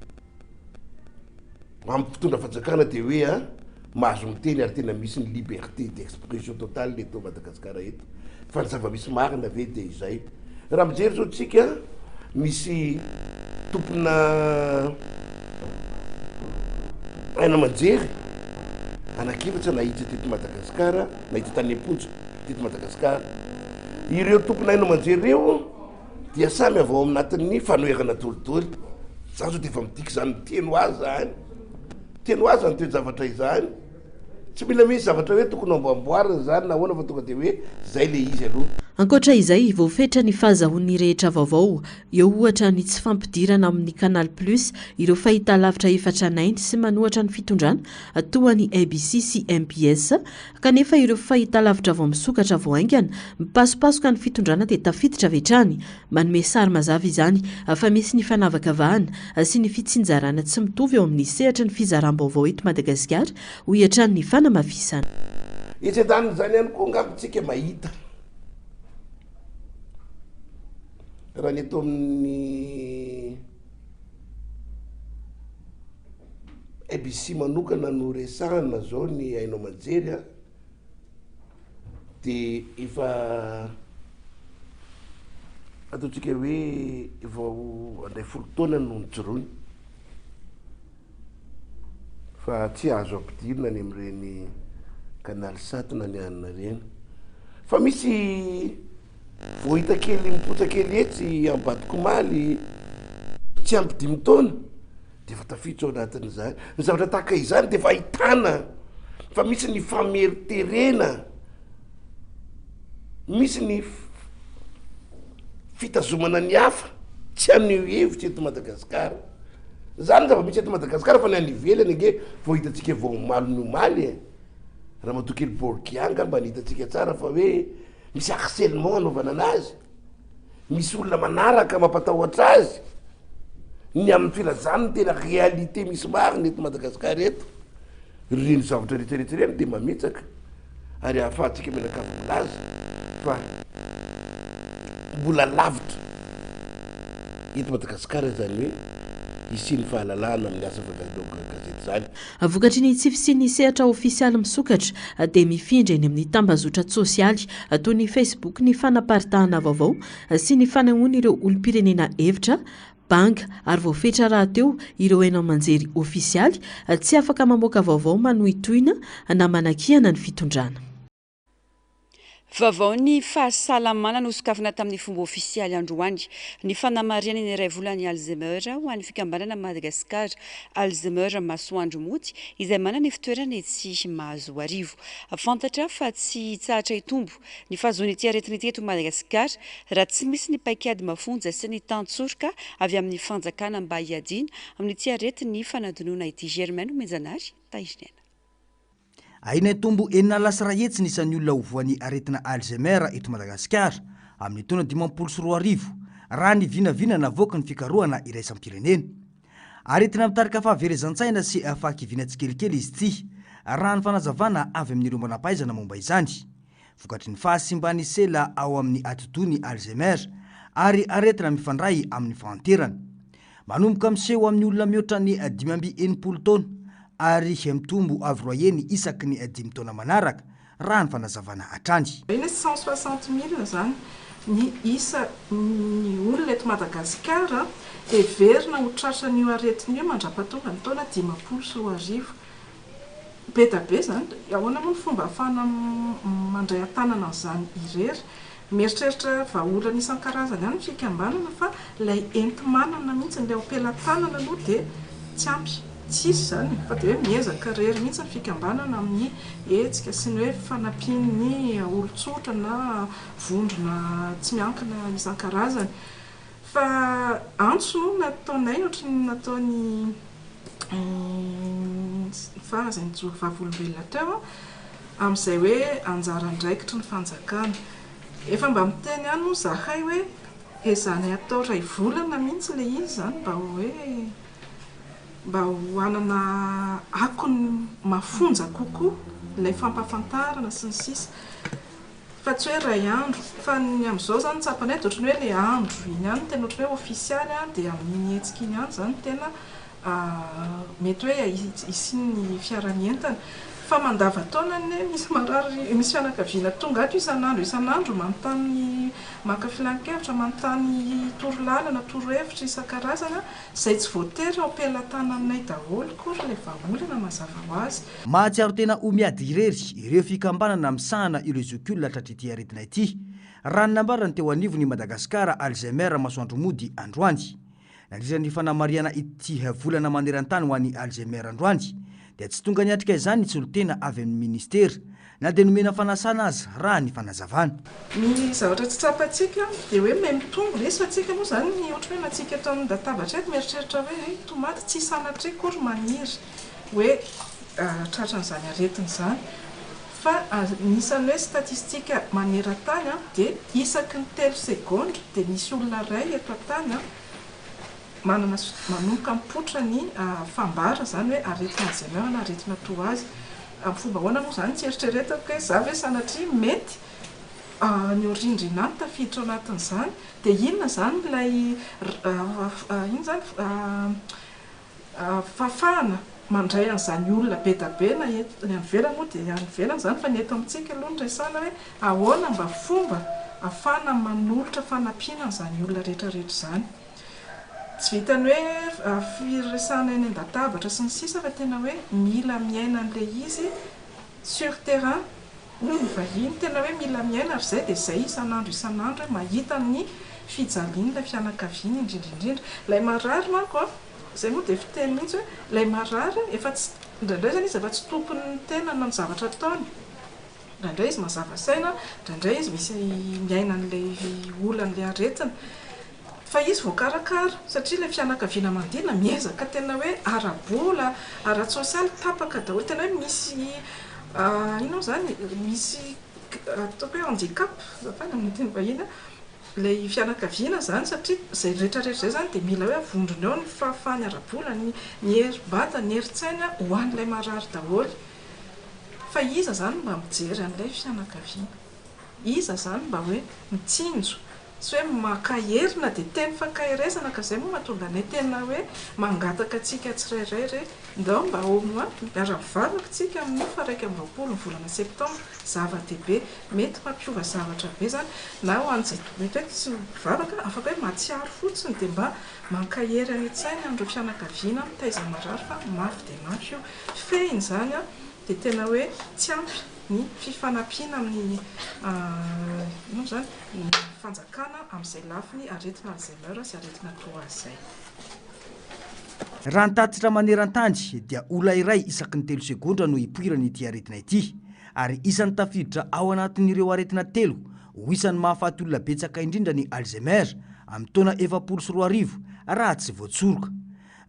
Amin'ny mpitondra fanjakana dia hoe a mahazo miteny ary tena misy ny liberté d'expression totale eto Madagasikara eto. Fa ny zava-misy marina ve dia izay? Raha mijery zao tsika misy tompona haino aman-jery. Anankiefatra nahiditra teto Madagasikara, nahiditra tany am-ponja teto Madagasikara. Ireo tompona haino aman-jery ireo dia samy avy ao anatin'ny fanoherana dolidoly. Izany zao dia efa midika izany, miteny ho azy izany. Miteny ho azy izany toe-javatra izany. Tsy mila misy zavatra hoe tokony amboamboarina izany na ahoana fa tonga dia hoe izay ilay izy aloha. Ankoatra izay, voafetra ny fahazahoan'ny rehetra vaovao. Eo ohatra ny tsy fampidirana amin'ny Canal Plus ireo fahitalavitra efa tranainy sy manohatra ny fitondrana toa ny ABC sy mbs kanefa ireo fahitalavitra vao misokatra vao haingana mipasopasoka ny fitondrana dia tafiditra avy hatrany. Manome sary mazava izany fa misy ny fanavakavahana sy ny fitsinjarana tsy mitovy eo amin'ny sehatry ny fizaram-baovao eto Madagasikara, hoy hatrany ny fanamafisana. Etsy andanin'izany ihany koa angamba isika mahita raha ny eto amin'ny ABC manokana no resahana zao ny haino aman-jery a. de efa ataontsika hoe vao handray folo taona no nijoroany fa tsy azo ampidirina any amin'ireny canal sat na ny anona ireny fa misy vao hita kely mipoitra kely etsy ambadika omaly tsy ampy dimy taona de efa tafiditra ao anatin'izany. Ny zavatra tahaka izany de efa ahitana fa misy ny fameriterena, misy ny fitazomana ny hafa tsy haneho hevitra eto Madagasikara. Zany ny zava-misy eto Madagasikara fa ny any ivelany ange vao hitantsika vao omaly ny omaly e. Ramatoa kely Borgia angamba ny hitantsika tsara fa hoe misy harcèlement anaovana anazy. Misy olona manaraka mampatahotra azy ny amin'ny filazany ny tena réalité misy marina eto Madagasikara eto. Ireny zavatra rehetra rehetra ireny dia mametsaka ary ahafahantsika mianakavy milaza fa mbola lavitra eto Madagasikara izany hoe hisian'ny fahalalahana amin'ny asa fandraisana gazety izany. Vokatry ny tsy fisian'ny sehatra ofisialy misokatra dia mifindra eny amin'ny tambazotra-tsosialy toy ny Facebook ny fanaparitahana vaovao sy ny fanehoan'ireo olom-pirenena hevitra banga ary voafetra rahateo ireo haino aman-jery ofisialy tsy afaka mamoaka vaovao manohitohina na manakihana ny fitondrana. Vaovaon'ny fahasalamana nosokafana tamin'ny fomba ofisialy androany ny fanamarihana ny iray volan'ny Alzheimer ho an'ny fikambanana Madagascar Alzheimer Masoandro Mody izay manana ny fitoerana etsy Mahazoarivo. Fantatra fa tsy hitsahatra hitombo ny fahazoana ity aretina ity eto Madagasikara raha tsy misy ny paikady mafonja sy ny tantsoroka avy amin'ny fanjakana mba hiadiana amin'ity aretin'ny fanadinoana ity. Germaine Omenjanahary, Tahiriniaina. Ahiana hitombo enina lasa iray hetsy ny isan'ny olona ho voan'ny aretina Alzheimer eto Madagasikara amin'ny taona 2050, raha ny vinavina navoaky ny fikarohana iraisam-pirenena. Aretina mitarika fahaverezan-tsaina sy fahakiviana tsikelikely izy ity, raha ny fanazavana avy amin'ireo manampahaizana momba izany. Vokatry ny fahasimban'ny sela ao amin'ny atidoha ny Alzheimer ary aretina mifandray amin'ny fahanterana. Manomboka miseho amin'ny olona mihoatra ny 65 taona ary mitombo avo roa heny isaky ny dimy taona manaraka, raha ny fanazavana hatrany. Hoe 160 mille izany ny isan'ny olona eto Madagasikara heverina ho tratran'io aretina io mandrapatonga ny taona 2050. Be da be izany. Ahoana moa ny fomba ahafahana mandray an-tanana an'izany irery? Mieritreritra vahaolana isan-karazany ihany ny fikambanana fa ilay enti-manana mihitsy, ilay ao am-pelatanana aloha dia tsy ampy. Tsisy izany e! Fa dia hoe miezaka irery mihitsy ny fikambanana amin'ny hetsika sy ny hoe fanampian'ny olon-tsotra na vondrona tsy miankina isan-karazany. Fa antso no nataonay ohatry ny nataon'i fa izay nijoro vavolombelona teo amin'izay hoe anjara andraikitry ny fanjakana. Efa mba miteny ihany moa izahay hoe ezahanay atao iray volana mihitsy ilay izy izany mba hoe mba ho hanana akony mafonja kokoa ilay fampahafantarana sy ny sisa. Fa tsy hoe iray andro. Fa ny amin'izao izany tsapanay dia ohatran'ny hoe ilay andro iny ihany no tena ohatran'ny hoe ofisialy dia amin'iny hetsika iny ihany izany no tena mety hoe hisian'ny fiaraha-mientana. Fa mandavantaona anie misy marary, misy fianakaviana tonga ato isan'andro isan'andro manontany maka filan-kevitra, manontany torolalana, torohevitra isan-karazany izay tsy voatery ao am-pelatananay daholo akory ilay vahaolana mazava ho azy. Mahatsiaro tena ho miady irery ireo fikambanana misahana ireo zokiolona tratr'ity aretina ity, raha ny nambaran'ny teo anivon'ny Madagascar Alzheimer Masoandro Mody androany. Nandritra ny fanamarihana ity volana maneran-tany ho an'ny Alzheimer androany dia tsy tonga niatrika izany ny solontena avy amin'ny minisitera na dia nomena fanasana aza raha ny fanazavana. Ny zavatra tsy tsapantsika dia hoe miha mitombo ilay izy fa tsika moa izany ohatry ny hoe na tsika eto amin'ny latabatra eto mieritreritra hoe hay tomaty tsy sanatria akory maniry hoe tratran'izany aretina izany fa ny isan'ny hoe statistique maneran-tany dia isaky ny telo segondra dia misy olona iray eto an-tany manana manomboka mipoitra ny fambara izany hoe aretina Alzheimer na aretina toa azy. Amin'ny fomba ahoana moa izany tsy eritreretako hoe za ve sanatria mety ny aoriandriana any tafiditra ao anatin'izany dia inona izany ilay inona izany fahafahana mandray an'izany olona be da be na eto ny any ivelany moa dia any ivelany izany fa ny eto amintsika aloha no resahana hoe ahoana mba fomba ahafahana manolotra fanampiana an'izany olona rehetra rehetra izany. Tsy vitan'ny hoe firesahana eny an-databatra sy ny sisa fa tena hoe mila miaina an'ilay izy sur terrain hoy ny vahiny, tena hoe mila miaina ary izay dia izay isan'andro isan'andro hoe mahita ny fijalian'ilay fianakaviana indrindra indrindra. Ilay marary manko an, izay moa dia fiteny mihitsy hoe ilay marary efa tsy, indraindray izany izy efa tsy tompon'ny tenany na ny zavatra ataony. Indraindray izy mazava saina, indraindray izy misy miaina an'ilay olan'ilay aretina. Fa izy voakarakara satria ilay fianakaviana manodidina miezaka tena hoe ara-bola, ara-tsosialy tapaka daholo. Tena hoe misy inona moa izany, misy ataoko hoe handicap azafady amin'ny teny vahiny, ilay fianakaviana izany satria izay rehetra rehetra izay izany dia mila hoe avondrona eo ny fahafahany ara-bola, ny herim-batana, ny herin-tsaina ho an'ilay marary daholo. Fa iza izany mba mijery an'ilay fianakaviana? Iza izany mba hoe mitsinjo? Tsy hoe mankahery na dia teny fankaherezana ka izay moa mahatonga anay tena hoe mangataka antsika tsirairay re ndao mba au moins miara-mivavaka tsika amin'ny faha 21 ny volana septembre, zava-dehibe, mety mampiova zavatra be izany na ho an'izay mety hoe tsy mivavaka afaka hoe mahatsiaro fotsiny dia mba mankahery any an-tsaina an'ireo fianakaviana mitaiza marary fa mafy dia mafy io. Fehiny izany dia tena hoe tsy ampy ny fifanampiana amin'ny inona moa izany, ny fanjakana amin'izay lafiny aretina Alzheimer sy aretina toa azy izay. Raha ny tatitra maneran-tany dia olona iray isaky ny telo segondra no ipoiran'ity aretina ity ary isan'ny tafiditra ao anatin'ireo aretina telo ho isan'ny mahafaty olona betsaka indrindra ny Alzheimer amin'ny taona 2040 raha tsy voatsoroka.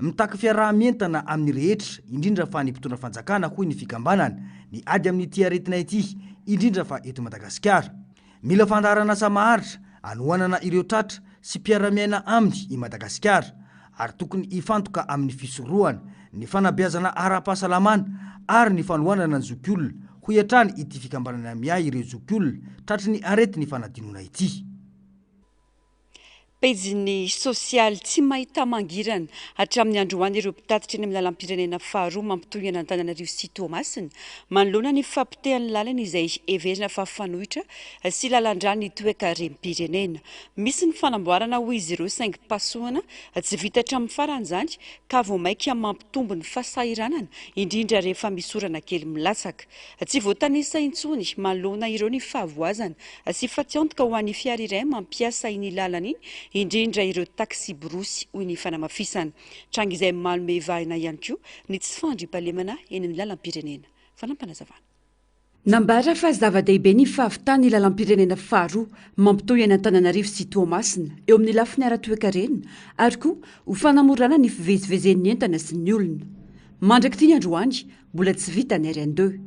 Mitaky fiaraha-mientana amin'ny rehetra, indrindra fa ny mpitondra fanjakana, hoy ny fikambanana, ny ady amin'ity aretina ity, indrindra fa eto Madagasikara. Mila fandaharanasa maharitra anohanana ireo tratra sy mpiara-miaina aminy i Madagasikara, ary tokony hifantoka amin'ny fisorohana, ny fanabeazana ara-pahasalamana ary ny fanohanana ny zokiolona, hoy hatrany ity fikambanana miahy ireo zokiolona tratry ny aretin'ny fanadinoana ity. Pejin'ny sosialy tsy mahita mangirana hatramin'ny androany ireo mpitatitra eny amin'ny lalam-pirenena faharoa mampitohy an'Antananarivo sy Toamasina manoloana ny fahapotehan'ny lalana izay heverina fa fanoitra sy lalan-drà ny toekarem-pirenena. Misy ny fanamboarana hoy izy ireo saingy pasohana tsy vita hatramin'ny farany izany ka vao mainka mampitombo ny fahasahiranana indrindra rehefa misy orana kely milatsaka. Tsy voatanisa intsony manoloana ireo ny fahavoazana sy fatiantoka ho an'ny fiara iray mampiasa iny lalana iny, indrindra ireo taksiborosy, hoy ny fanamafisana. Tranga izay manome vahana ihany koa ny tsy fandriampahalemana eny amin'ny lalam-pirenena. Fanaampanazavana. Nambara fa zava-dehibe ny fahavitan'ny lalam-pirenena faharoa mampitohy an'Antananarivo sy Toamasina eo amin'ny lafiny ara-toekarena ary koa ho fanamorana ny fivezivezen'ny entana sy ny olona. Mandrak'ity ny androany, mbola tsy vita ny RN deux.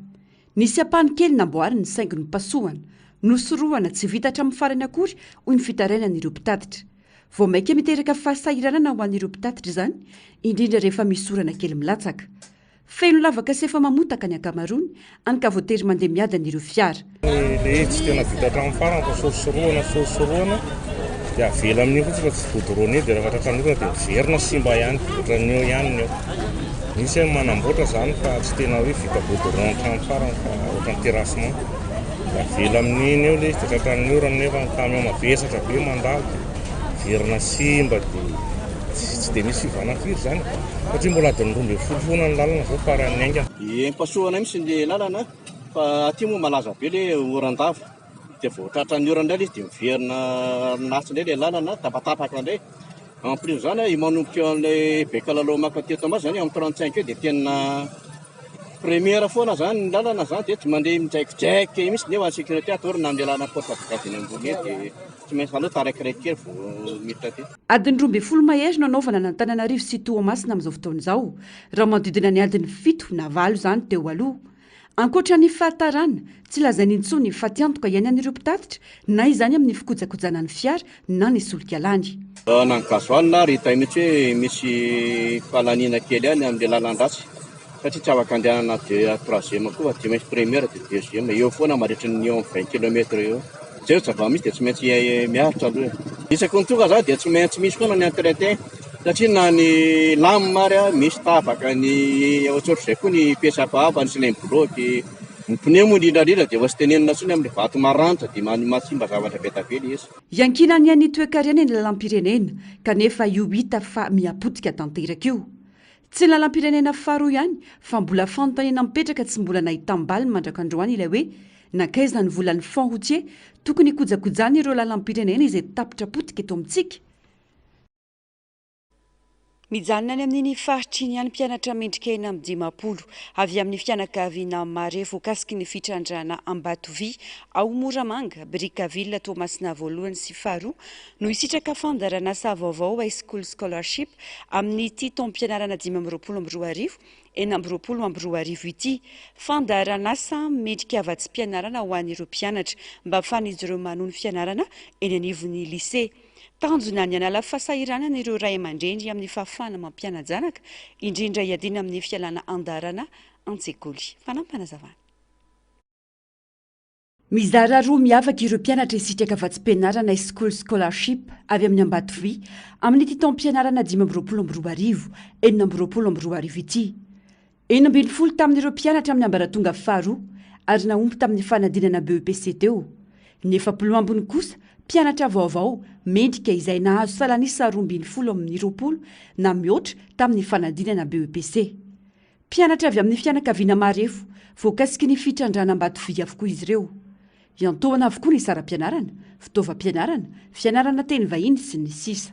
Nisy ampahany kely namboarina saingy nopasohana, nosorohana, tsy vita hatramin'ny farany akory hoy ny fitarainan'ireo mpitatitra. Vao mainka miteraka fahasahiranana ho an'ireo mpitatitra izany, indrindra rehefa misy orana kely milatsaka. Feno lavaka sy efa mamotaka ny ankamaroany, hany ka voatery mandeha miadana ireo fiara. Ilay izy tsy tena vita hatramin'ny farany fa sorosorohana sorosorohana. Dia avela amin'io fotsiny fa tsy goudronné dia rehefa tratran'ny orana dia miverina simba ihany, ohatran'ny eo ihany ny eo. Misy hoe manamboatra izany fa tsy tena hoe vita goudron hatramin'ny farany fa ohatran'ny terrassement. Dia avela amin'iny eo ilay izy dia tratran'ny orana nefa ny camion mavesatra be mandalo dia miverina simba dia tsy dia misy fiovana firy izany satria mbola adiny 12 foana ny lalana izao faran'ny haingana. Empasohana mihitsy ny lalana fa aty moa malaza be ilay oran-dava. Dia vao tratran'ny orana indray ilay izy dia miverina ratsy indray ilay lalana, tapatapaka indray. En plus izany io manomboka eo amin'ilay Bekalalao maka aty Toamasina izany eo amin'ny 35 eo dia tena première foana izany ny lalana izany dia tsy mandeha mijaikojaika eo mihitsy nefa ny sécurité atorina amin'ny lalana porte brigade eny ambony eny dia tsy maintsy aleo taraikiraiky kely vao miditra aty. Adiny 12 mahery no anaovana an'Antananarivo sy Toamasina amin'izao fotoana izao, raha manodidina ny adiny fito na valo izany teo aloha. Ankoatra ny fahatarana, tsy lazaina intsony ny fatiantoka iainan'ireo mpitatitra na izany amin'ny fikojakojana ny fiara na ny solika lany. Na ny gasoil ary hita mihitsy hoe misy fahalaniana kely ihany amin'ilay lalan-dratsy satria tsy afaka andehanana deux à troisième koa fa tsy maintsy première dia deuxième, eo foana mandritry ny eo amin'ny vingt kilomètre eo. Izay no zava-misy dia tsy maintsy miaritra aloha e. Isaky ny tonga za dia tsy maintsy misy foana ny entretien satria na ny lame ary misy tapaka, ny ohatrohatr'izay koa ny pièces hafahafa, ny cylin-bloc, ny pneu moa indrindra indrindra dia efa tsy tenenina intsony amin'ilay vato maranitra dia mahasimba zavatra be dia be ilay izy. Iankinan'ny ain'ny toekarena ny lalam-pirenena kanefa io hita fa miha-potika tanteraka io. Tsy ny lalam-pirenena faharoa ihany fa mbola fanontaniana mipetraka tsy mbola nahitam-baliny mandrak'androany ilay hoe nankaiza ny volan'ny fonds routier tokony hikojakojana ireo lalam-pirenena izay tapitra potika eto amintsika? Mijanona any amin'iny faritra iny ihany mpianatra mendrika 56 avy amin'ny fianakaviana marefo voakasiky ny fitrandrahana Ambatovy ao Moramanga, Brickaville, Toamasina voalohany sy faharoa no hisitraka fandaharanasa vaovao High School Scholarship amin'ity taom-pianarana 2025 2026 ity. Fandaharanasa mendrika vatsim-pianarana ho an'ireo mpianatra mba ahafahan'izy ireo manohy ny fianarana eny anivon'ny lycée. Tanjona ny hanala fahasahiranana ireo ray aman-dreny amin'ny fahafahana mampiana-janaka, indrindra hiadiana amin'ny fialana an-daharana an-tsekoly. Fanampinazavana. Mizara roa miavaka ireo mpianatra hisitraka vatsim-pianarana School Scholarship avy amin'ny Ambatovy amin'ity taom-pianarana 2025 2026 ity. 16 tamin'ireo mpianatra amin'ny ambaratonga faharoa ary nahomby tamin'ny fanadinana BEPC teo. Ny 40 ambiny kosa mpianatra vaovao mendrika izay nahazo salanisa 12 amin'ny 20 na mihoatra tamin'ny fanadinana BEPC. Mpianatra avy amin'ny fianakaviana marefo voakasiky ny fitrandrahana Ambatovy avokoa izy ireo. Iantohana avokoa ny saram-pianarana, fitaovam-pianarana, fianarana teny vahiny sy ny sisa.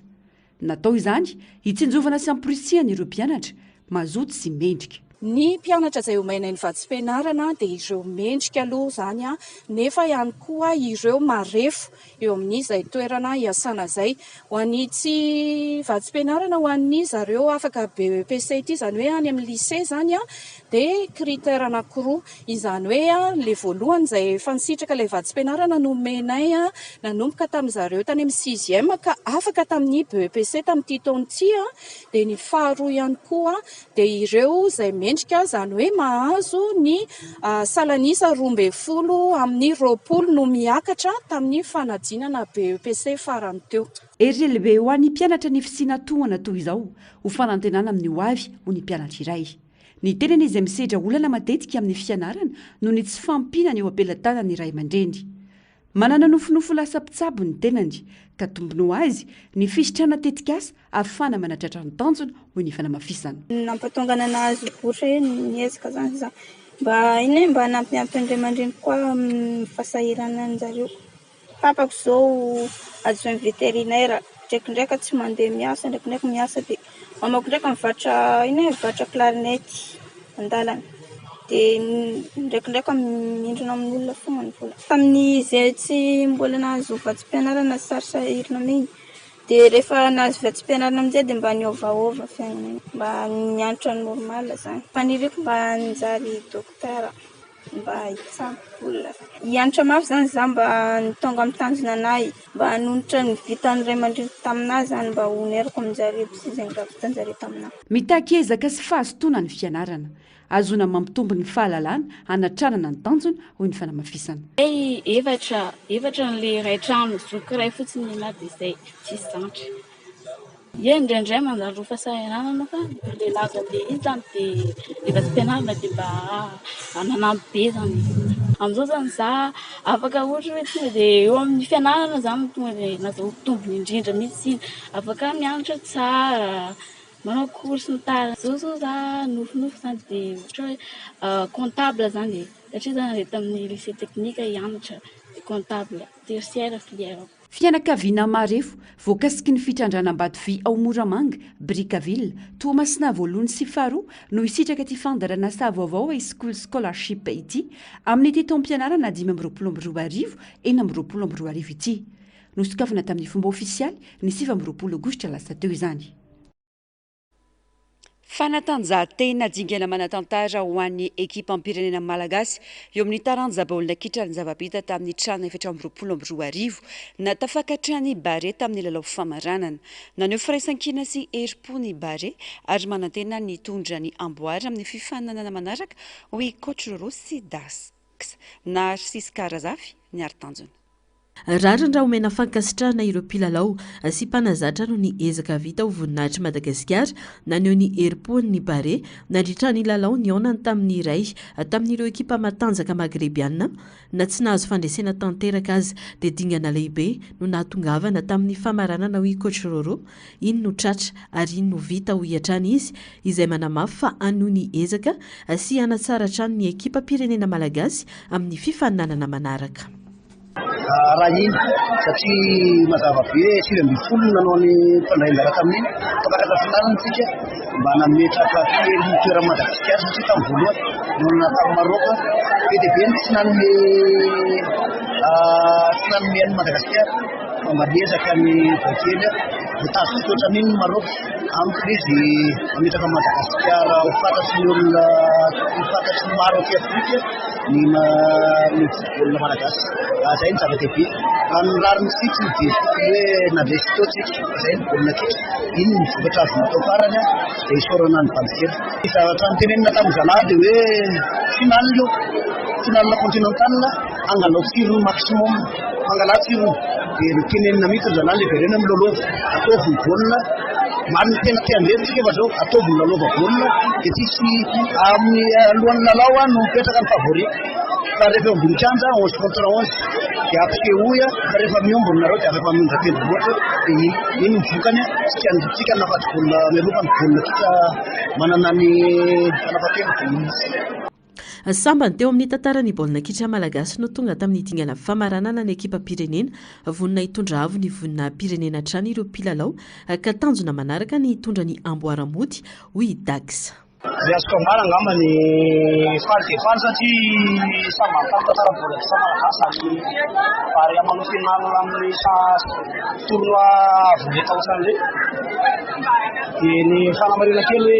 Natao izany hitsinjovana sy hamporisihana ireo mpianatra mazoto sy mendrika. Ny mpianatra izay omenay ny vatsim-pianarana dia ireo mendrika aloha izany nefa ihany koa ireo marefo eo amin'izay toerana iasana izay. Ho an'ity vatsim-pianarana ho an'ny zareo afaka BEPC ity, izany hoe any amin'ny lycée izany dia critère anankiroa, izany hoe ilay voalohany izay efa nisitraka ilay vatsim-pianarana nomenay nanomboka tamin'izareo tany amin'ny sixième ka afaka tamin'ny BEPC tamin'ity taona ity, dia ny faharoa ihany koa dia ireo izay mendrika, izany hoe mahazo ny salan'isa 12 amin'ny 20 no miakatra tamin'ny fanadinana BEPC farany teo. Hery lehibe ho an'ny mpianatra ny fisiana tohana toy izao ho fanantenana amin'ny ho avy, hoy ny mpianatra iray. Ny tenany izay misedra olana matetika amin'ny fianarana noho ny tsy fahampiana ny eo am-pelatanan'ny ray aman-dreny. Manana nofinofy ho lasa mpitsabo ny tenany, ka tombony ho azy ny fisitrahana tetikasa ahafahana manatratra ny tanjona, hoy ny fanamafisana. Nampatonga anah nahazo bourse hoe niezaka zany za mba ino e mba hanampy ny ray aman-dreniko koa amin'ny fahasahirananjareo. Papako zao adjoint vétérinaire ndraikindraiky tsy mandeha miasa ndraikindraiky miasa dia mamako ndraiky mivarotra ino e mivarotra clarinette an-dalana dia ndraikindraiky mindrina amin'olona foana ny vola. Tamin'izay tsy mbola nahazo vatsim-pianarana sarosahirana mihitsy dia rehefa nahazo vatsim-pianarana amin'izay dia mba niovaova fiainana mba nianatra normal zany. Faniriako mba hanjary dokotera. mba hitsabo olona. Hianatra mafy zany za mba ho tonga amin'ny tanjona anahy, mba hanonitra ny vitan'ny ray aman-dreniko taminah zany mba honeriko aminjareo sy izay raha vitanjareo taminah. Mitaky ezaka sy fahazotoana ny fianarana. Ahazoana mampitombo ny fahalalana hanatrarana ny tanjona, hoy ny fanamafisana. Zay efatra, efatra ny le iray trano, zoky iray fotsiny nenahy de zay, tsisy zandry. Ie indraindray mandalo fahasahiranana fa le nahazo an'le izy zany de le vatsim-pianarana de mba nanampy be zany. Amin'izao zany za afaka ohatra hoe tonga de eo amin'ny fianarana zany no tonga de nahazoako tombony indrindra mihitsy iny, afaka mianatra tsara, manao cours sy ny tariny. Zao zao za nofinofy zany de ohatra hoe comptable zany e, satria za nandeha tamin'ny lycée technique hianatra de comptable, tertiaire filière-ko. Fianakaviana marefo, voakasiky ny fitrandrahana Ambatovy ao Moramanga, Brickaville, Toamasina voalohany sy faharoa no hisitraka ity fandaharanasa vaovao High School Scholarship ity amin'ity taom-pianarana 2025 2026 ity. Nosokafana tamin'ny fomba ofisialy ny 29 aogositra lasa teo izany. Fanatanjahantena, dingana manan-tantara ho an'ny ekipam-pirenena malagasy eo amin'ny taranja baolina kitra ny zava-bita tamin'ny Can 2024. Nahatafakatra ny Barea tamin'ny lalao famaranana. Naneho firaisankina sy herim-po ny Barea ary manantena ny hitondra ny amboara amin'ny fifaninanana manaraka, hoy i Coach Roro sy Dax Narciska Razafy niaro tanjona. Rariny raha omena fankasitrahana ireo mpilalao sy mpanazatra noho ny ezaka vita ho voninahitr'i Madagasikara naneho ny herim-pony ny Barea nandritra ny lalao nihaonany tamin'ny iray tamin'ireo ekipa matanjaka magrebiana na tsy nahazo fandresena tanteraka aza dia dingana lehibe no nahatongavana tamin'ny famaranana hoy Coach Roro Iny no tratra ary iny no vita hoy hatrany izy izay manamafy fa hanohy ny ezaka sy hanatsara hatrany ny ekipam-pirenena malagasy amin'ny fifaninanana manaraka. Raha iny satria mazava be 19 no nanao ny mpandray anjara tamin'iny, tafakatra finale isika mba nametraka kely ny toeran'i Madagasikara satria tamin'ny voalohany nihaonana tamin'i Maroc be dia be ny tsy nanome tsy nanome an'i Madagasikara fa mba niezaka ny boakely voatazona ohatran'iny ny Maroc amiko ilay izy mametraka an'i Madagasikara ho fantatry ny olona ho fantatry ny maro aty Afrika ny ny baolina malagasy. Izay no zava-dehibe. Raha ny rariny fotsiny dia tokony hoe nandresy teo tsika. Izay ny baolina kitra. Iny ny vokatra azo natao farany dia isaorana an'i Bandikely. Ny zavatra notenenina tamin'ny zalahy dia hoe finale io. Finale continental, angalao tsirony maximum. Mangalà tsirony. Dia notenenina mihitsy ry zalahy ilay vereno milalaova. Ataovy ny baolina. Marina tena te handresy tsika fa zao ataovy ny lalaova baolina dia tsisy amin'ny alohan'ny lalao no mipetraka ny favori. Fa rehefa eo ambony kianja 11 contre 11 dia ampisehoy fa rehefa miombona nareo dia afaka mamindra tendrombohitra dia iny iny ny vokany tsika tsika nafaty baolina mialoha fa ny baolina kitra manana ny fanapahan-kevitra dia iny. Sambany teo amin'ny tantaran'ny baolina kitra malagasy no tonga tamin'ny dingana famaranana ny ekipam-pirenena. Vonona hitondra avo ny voninahi-pirenena hatrany ireo mpilalao ka tanjona manaraka ny hitondra ny amboara mody, hoy i Dax. Ny azoko ambara angamba ny faly dia faly satria sambany tamin'ny tantara baolina kitra malagasy ary Barea manao finale amin'ny tournoi avo lenta ohatran'ireny. Dia ny fanamarihana kely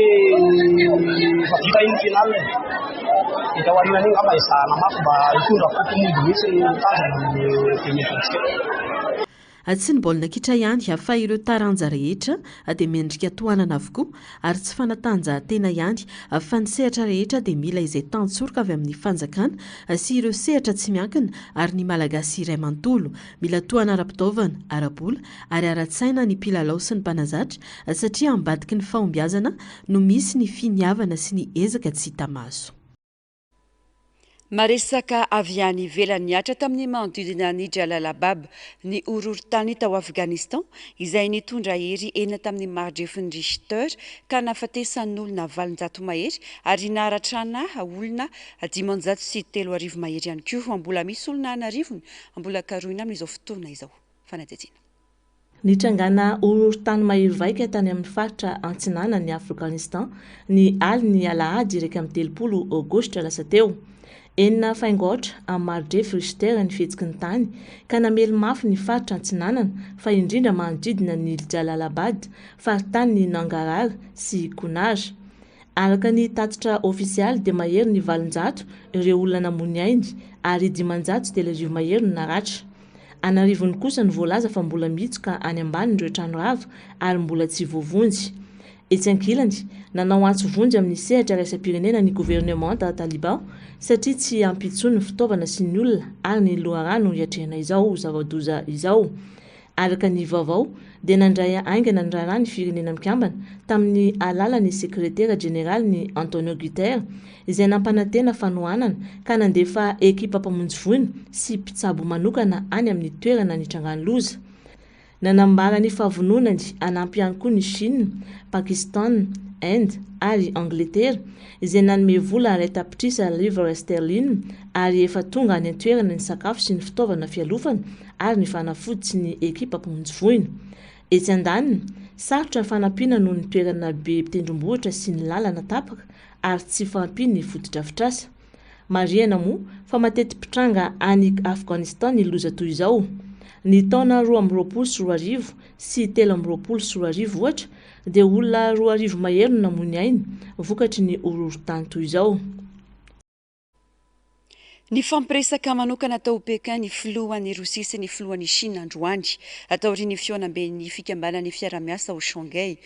hoe efa vita iny finale e. Dia tao aorian'iny angamba ezahana mafy mba hitondra coupe mody mihitsy ny tanjona amin'ny 2027. Tsy ny baolina kitra ihany fa ireo taranja rehetra dia mendrika tohanana avokoa ary tsy fanatanjahantena ihany fa ny sehatra rehetra dia mila izay tantsoroka avy amin'ny fanjakana sy ireo sehatra tsy miankina ary ny Malagasy iray manontolo. Mila tohana ara-pitaovana, ara-bola ary ara-tsaina ny mpilalao sy ny mpanazatra satria ambadiky ny fahombiazana no misy ny finiavana sy ny ezaka tsy hita maso. Maresaka avy any ivelany nihatra tamin'ny manodidina an'i Jalalabad ny horohorontany tao Afghanistan izay nitondra hery enina tamin'ny mari-drefin'ny Richter ka nahafatesan'olona 800 mahery ary naharatrana olona 3500 mahery ihany koa. Mbola misy olona an'arivony mbola karohina amin'izao fotoana izao. Fanadihadiana. Nitrangana horohorontany mahery vaika tany amin'ny faritra antsinanan'i Afghanistan ny alin'ny alahady 31 aogositra lasa teo. Enina faingo aotra amin'ny mari-drefy Richter ny fihetsiky ny tany ka namely mafy ny faritra antsinanana fa indrindra manodidina an'i Jalalabad, faritanin'i Nangarhar sy Kunar. Araka ny tatitra ofisialy dia mahery ny 800 ireo olona namoy ny ainy ary 35 mahery no naratra. An'arivony kosa no voalaza fa mbola mihitsoka any ambanin'ireo trano rava ary mbola tsy voavonjy. Etsy ankilany, nanao antso vonjy amin'ny sehatra iraisam-pirenena ny governemanta Taliban satria tsy ampy intsony ny fitaovana sy ny olona ary ny loharano hiatrehana izao zava-doza izao. Araka ny vaovao dia nandray haingana ny raharaha ny Firenena Mikambana tamin'ny alalan'ny Sekretera Jeneraliny Antonio Guterres izay nampanantena fanohanana ka nandefa ekipa mpamonjy voina sy mpitsabo manokana any amin'ny toerana nitrangan'ny loza. Nanambara ny fahavononany hanampy ihany koa ny Chine, Pakistan, Inde ary Angletera izay nanome vola 1 tapitrisa livres sterling ary efa tonga any an-toerana ny sakafo sy ny fitaovana fialofana ary ny fanafody sy ny ekipa mpamonjy voina. Etsy andaniny, sarotra ny fanampiana noho ny toerana be tendrombohitra sy ny lalana tapaka ary tsy fahampian'ny fotodrafitrasa. Marihana moa fa mateti-pitranga any Afghanistan ny loza toy izao. Ny taona 2022 sy 2023 ohatra dia olona 2000 mahery no namoy ny ainy vokatry ny horohorontany toy izao. Nifampiresaka manokana tao Pékin ny filohan'i Rosia sy ny filohan'i Chine androany, taorian'ny fihaonamben'ny fikambanan'ny fiarahamiasa ao Shanghai.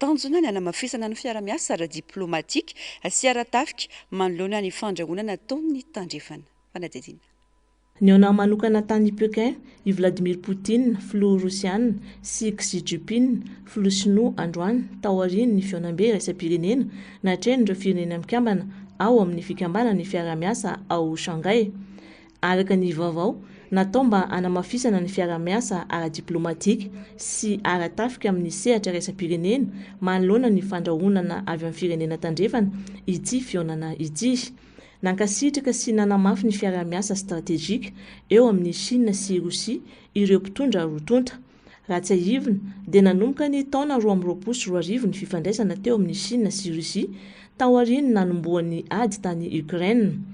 Tanjona ny hanamafisana ny fiarahamiasa ara-diplaomatika sy ara-tafika manoloana ny fandrahonana ataon'ny tandrefana. Fanadihadiana. Nihaona manokana tany Pékin i Vladimir Poutine, filoha rosiana, sy Xi Jinping, filoha sinoa, androany, taorian'ny fihaonambe iraisam-pirenena natrehin'ireo Firenena Mikambana ao amin'ny Fikambanan'ny Fiarahamiasa ao Shanghai. Araka ny vaovao, natao mba hanamafisana ny fiarahamiasa ara-diplaomatika sy ara-tafika amin'ny sehatra iraisam-pirenena manoloana ny fandrahonana avy amin'ny firenena tandrefana ity fihaonana ity. Nankasitraka sy nanamafy ny fiarahamiasa stratejika eo amin'i Shina sy Rosia ireo mpitondra roa tonta. Raha tsiahivina dia nanomboka ny taona 2022 ny fifandraisana teo amin'i Shina sy Russie taorian'ny nanombohan'ny ady tany Ukraine.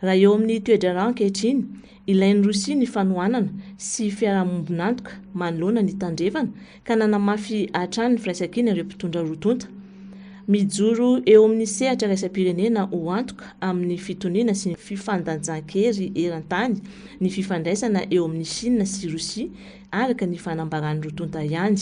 Raha eo amin'ny toe-draharaha ankehitriny, ilain'i Rosia ny fanohanana sy fiarahamombon'antoka manoloana ny Tandrefana ka nanamafy hatrany ny firaisankina ireo mpitondra roa tonta. Mijoro eo amin'ny sehatra iraisam-pirenena ho antoka amin'ny fitoniana sy ny fifandanjan-kery eran-tany ny fifandraisana eo amin'i Shina sy Rosia araka ny fanambaran'ny roa tonta ihany.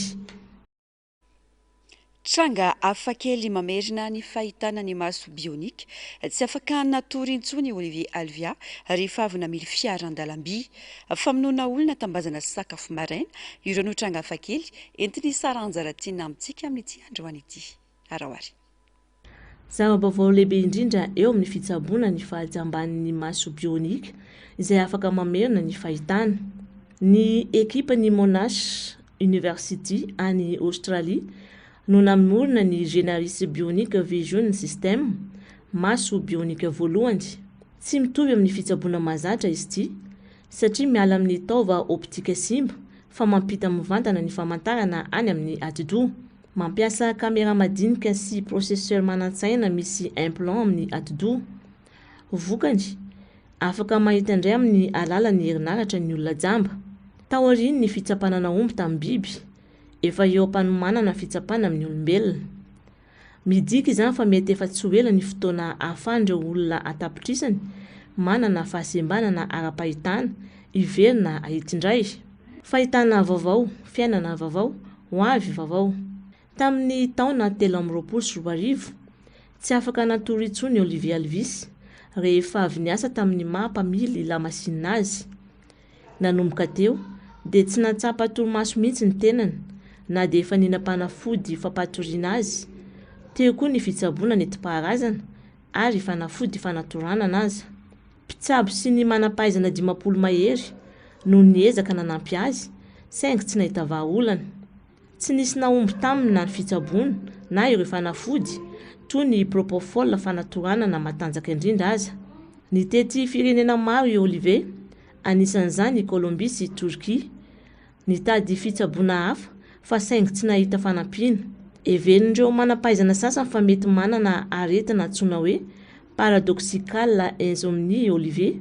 Tranga hafakely mamerina ny fahitana ny maso bionika. Tsy afaka natory intsony i Olivier Alvia rehefa avy namily fiara an-dalamby. Famonoana olona tambazana sakafo maraina, ireo no tranga hafakely entin'i Sarah Anjaratiana amintsika amin'ity androany ity. Araho ary. Zava-baovao lehibe indrindra eo amin'ny fitsaboana ny fahajamban'ny maso bionika izay afaka mamerina ny fahitana. Ny ekipan'ny Monash University any Aostralia no namorona ny Genaris Bionic Vision System, maso bionika voalohany. Tsy mitovy amin'ny fitsaboana mahazatra izy ity satria miala amin'ny taova optika simba fa mampita mivantana ny famantarana any amin'ny atidoha. Mampiasa camera madinika sy processeur manan-tsaina misy implant amin'ny atidoha. Vokany, afaka mahita indray amin'ny alalan'ny herinaratra ny olona jamba. Taorian'ny fitsapana nahomby tamin'ny biby, efa eo am-panomanana fitsapana amin'ny olombelona. Midika izany fa mety efa tsy ho ela ny fotoana ahafahan'ireo olona an-tapitrisany manana fahasembanana ara-pahitana hiverina hahita indray. Fahitana vaovao, fiainana vaovao, ho avy vaovao. Tamin'ny taona 2023, tsy afaka natory intsony Olivier Alvis rehefa avy niasa tamin'ny maha mpamily lamasinina azy. Nanomboka teo dia tsy nahatsapa torimaso mihitsy ny tenany na dia efa nihinam-panafody fampatoriana azy, teo koa ny fitsaboana nentim-paharazana ary fanafody fanatoranana aza. Mpitsabo sy ny manam-pahaizana 50 mahery no niezaka nanampy azy saingy tsy nahita vahaolana. Tsy nisy nahomby taminy na ny fitsaboana na ireo fanafody toy ny propofol fanatoranana matanjaka indrindra aza. Nitety firenena maro i Olivier, anisan'izany i Colombie sy Torkia. Nitady fitsaboana hafa fa saingy tsy nahita fanampiana. Heverin'ireo manam-pahaizana sasany fa mety manana aretina antsoina hoe paradoxical insomnie i Olivier,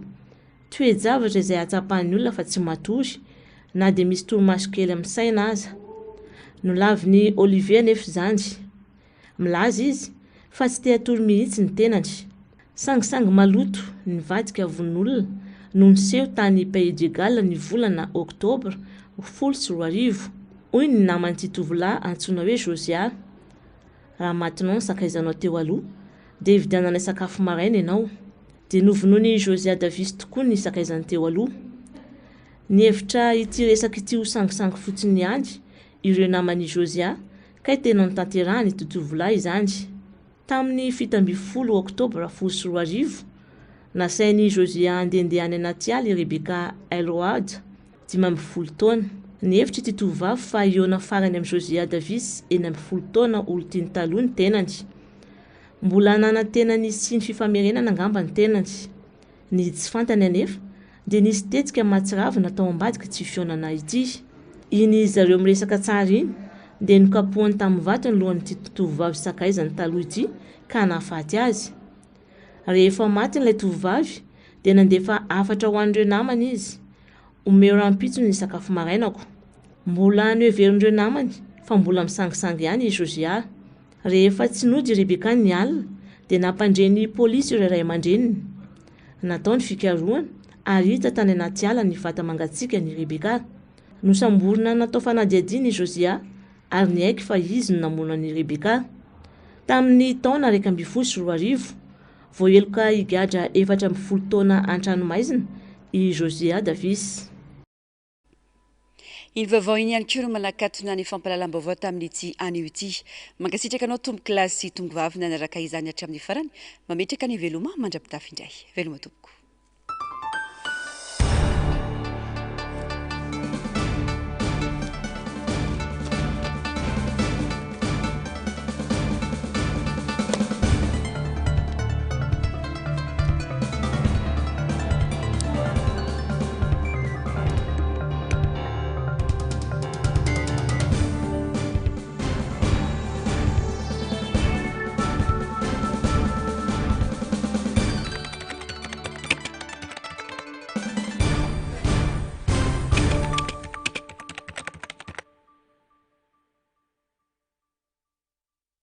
toe-javatra izay ahatsapan'ny olona fa tsy matory na dia misy torimaso kely amin'ny saina aza. Nolavin'i Olivier anefa izany. Milaza izy. fa tsy te hatory mihitsy ny tenany. Sangisangy maloto nivadika vononolona no niseho tany Pays de Galles ny volana oktobra 2010, hoy ny naman'ity tovolahy antsoina hoe Josiah. Raha matinao ny sakaizanao teo aloha, dia hividiananay sakafo maraina ianao. Dia novonoin'i Josiah Davis tokoa ny sakaizany teo aloha. Nihevitra ity resaka ity ho sangisangy fotsiny ihany ireo naman'i Josiah, kay tena notanterahan'ity tovolahy izany. Tamin'ny 17 Oktobra 2010, nasain'i Josiah handehandeha any anaty ala i Rebecca Aylward, 15 taona. Nihevitra ity tovovavy fa hihaona farany amin'i Josiah Davis, 16 taona, olon-tiany taloha ny tenany. Mbola nanantena ny hisian'ny fifamerenana angamba ny tenany. Ny tsy fantany anefa dia nisy tetika mahatsiravina tao ambadik'ity fihaonana ity. Iny zareo miresaka tsara iny dia nokapohany tamin'ny vato ny lohan'ity tovovavy sakaizany taloha ity ka nahafaty azy. Rehefa maty ilay tovovavy dia nandefa hafatra ho an'ireo namany izy, Omeo rahampitso ny sakafo marainako. Mbola noheverin'ireo namany fa mbola misangisangy ihany i Josia. Rehefa tsy nody i Rebecca ny alina, dia nampandre ny polisy ireo ray aman-dreniny. Natao ny fikarohana ary hita tany anaty ala ny vata-mangatsiakan'i Rebecca. Nosamborina natao fanadihadiana i Josia ary niaiky fa izy no namono an'i Rebecca. Tamin'ny taona 2011, voaheloka higadra 14 taona an-tranomaizina i Josia Davis. Iny vaovao iny ihany koa no manakatona ny fampahalalam-baovao tamin'ity anio ity. Mankasitraka anao tompokolahy sy tompovavy nanaraka izany hatramin'ny farany. Mametraka ny veloma mandra-pitafy indray. Veloma tompoko.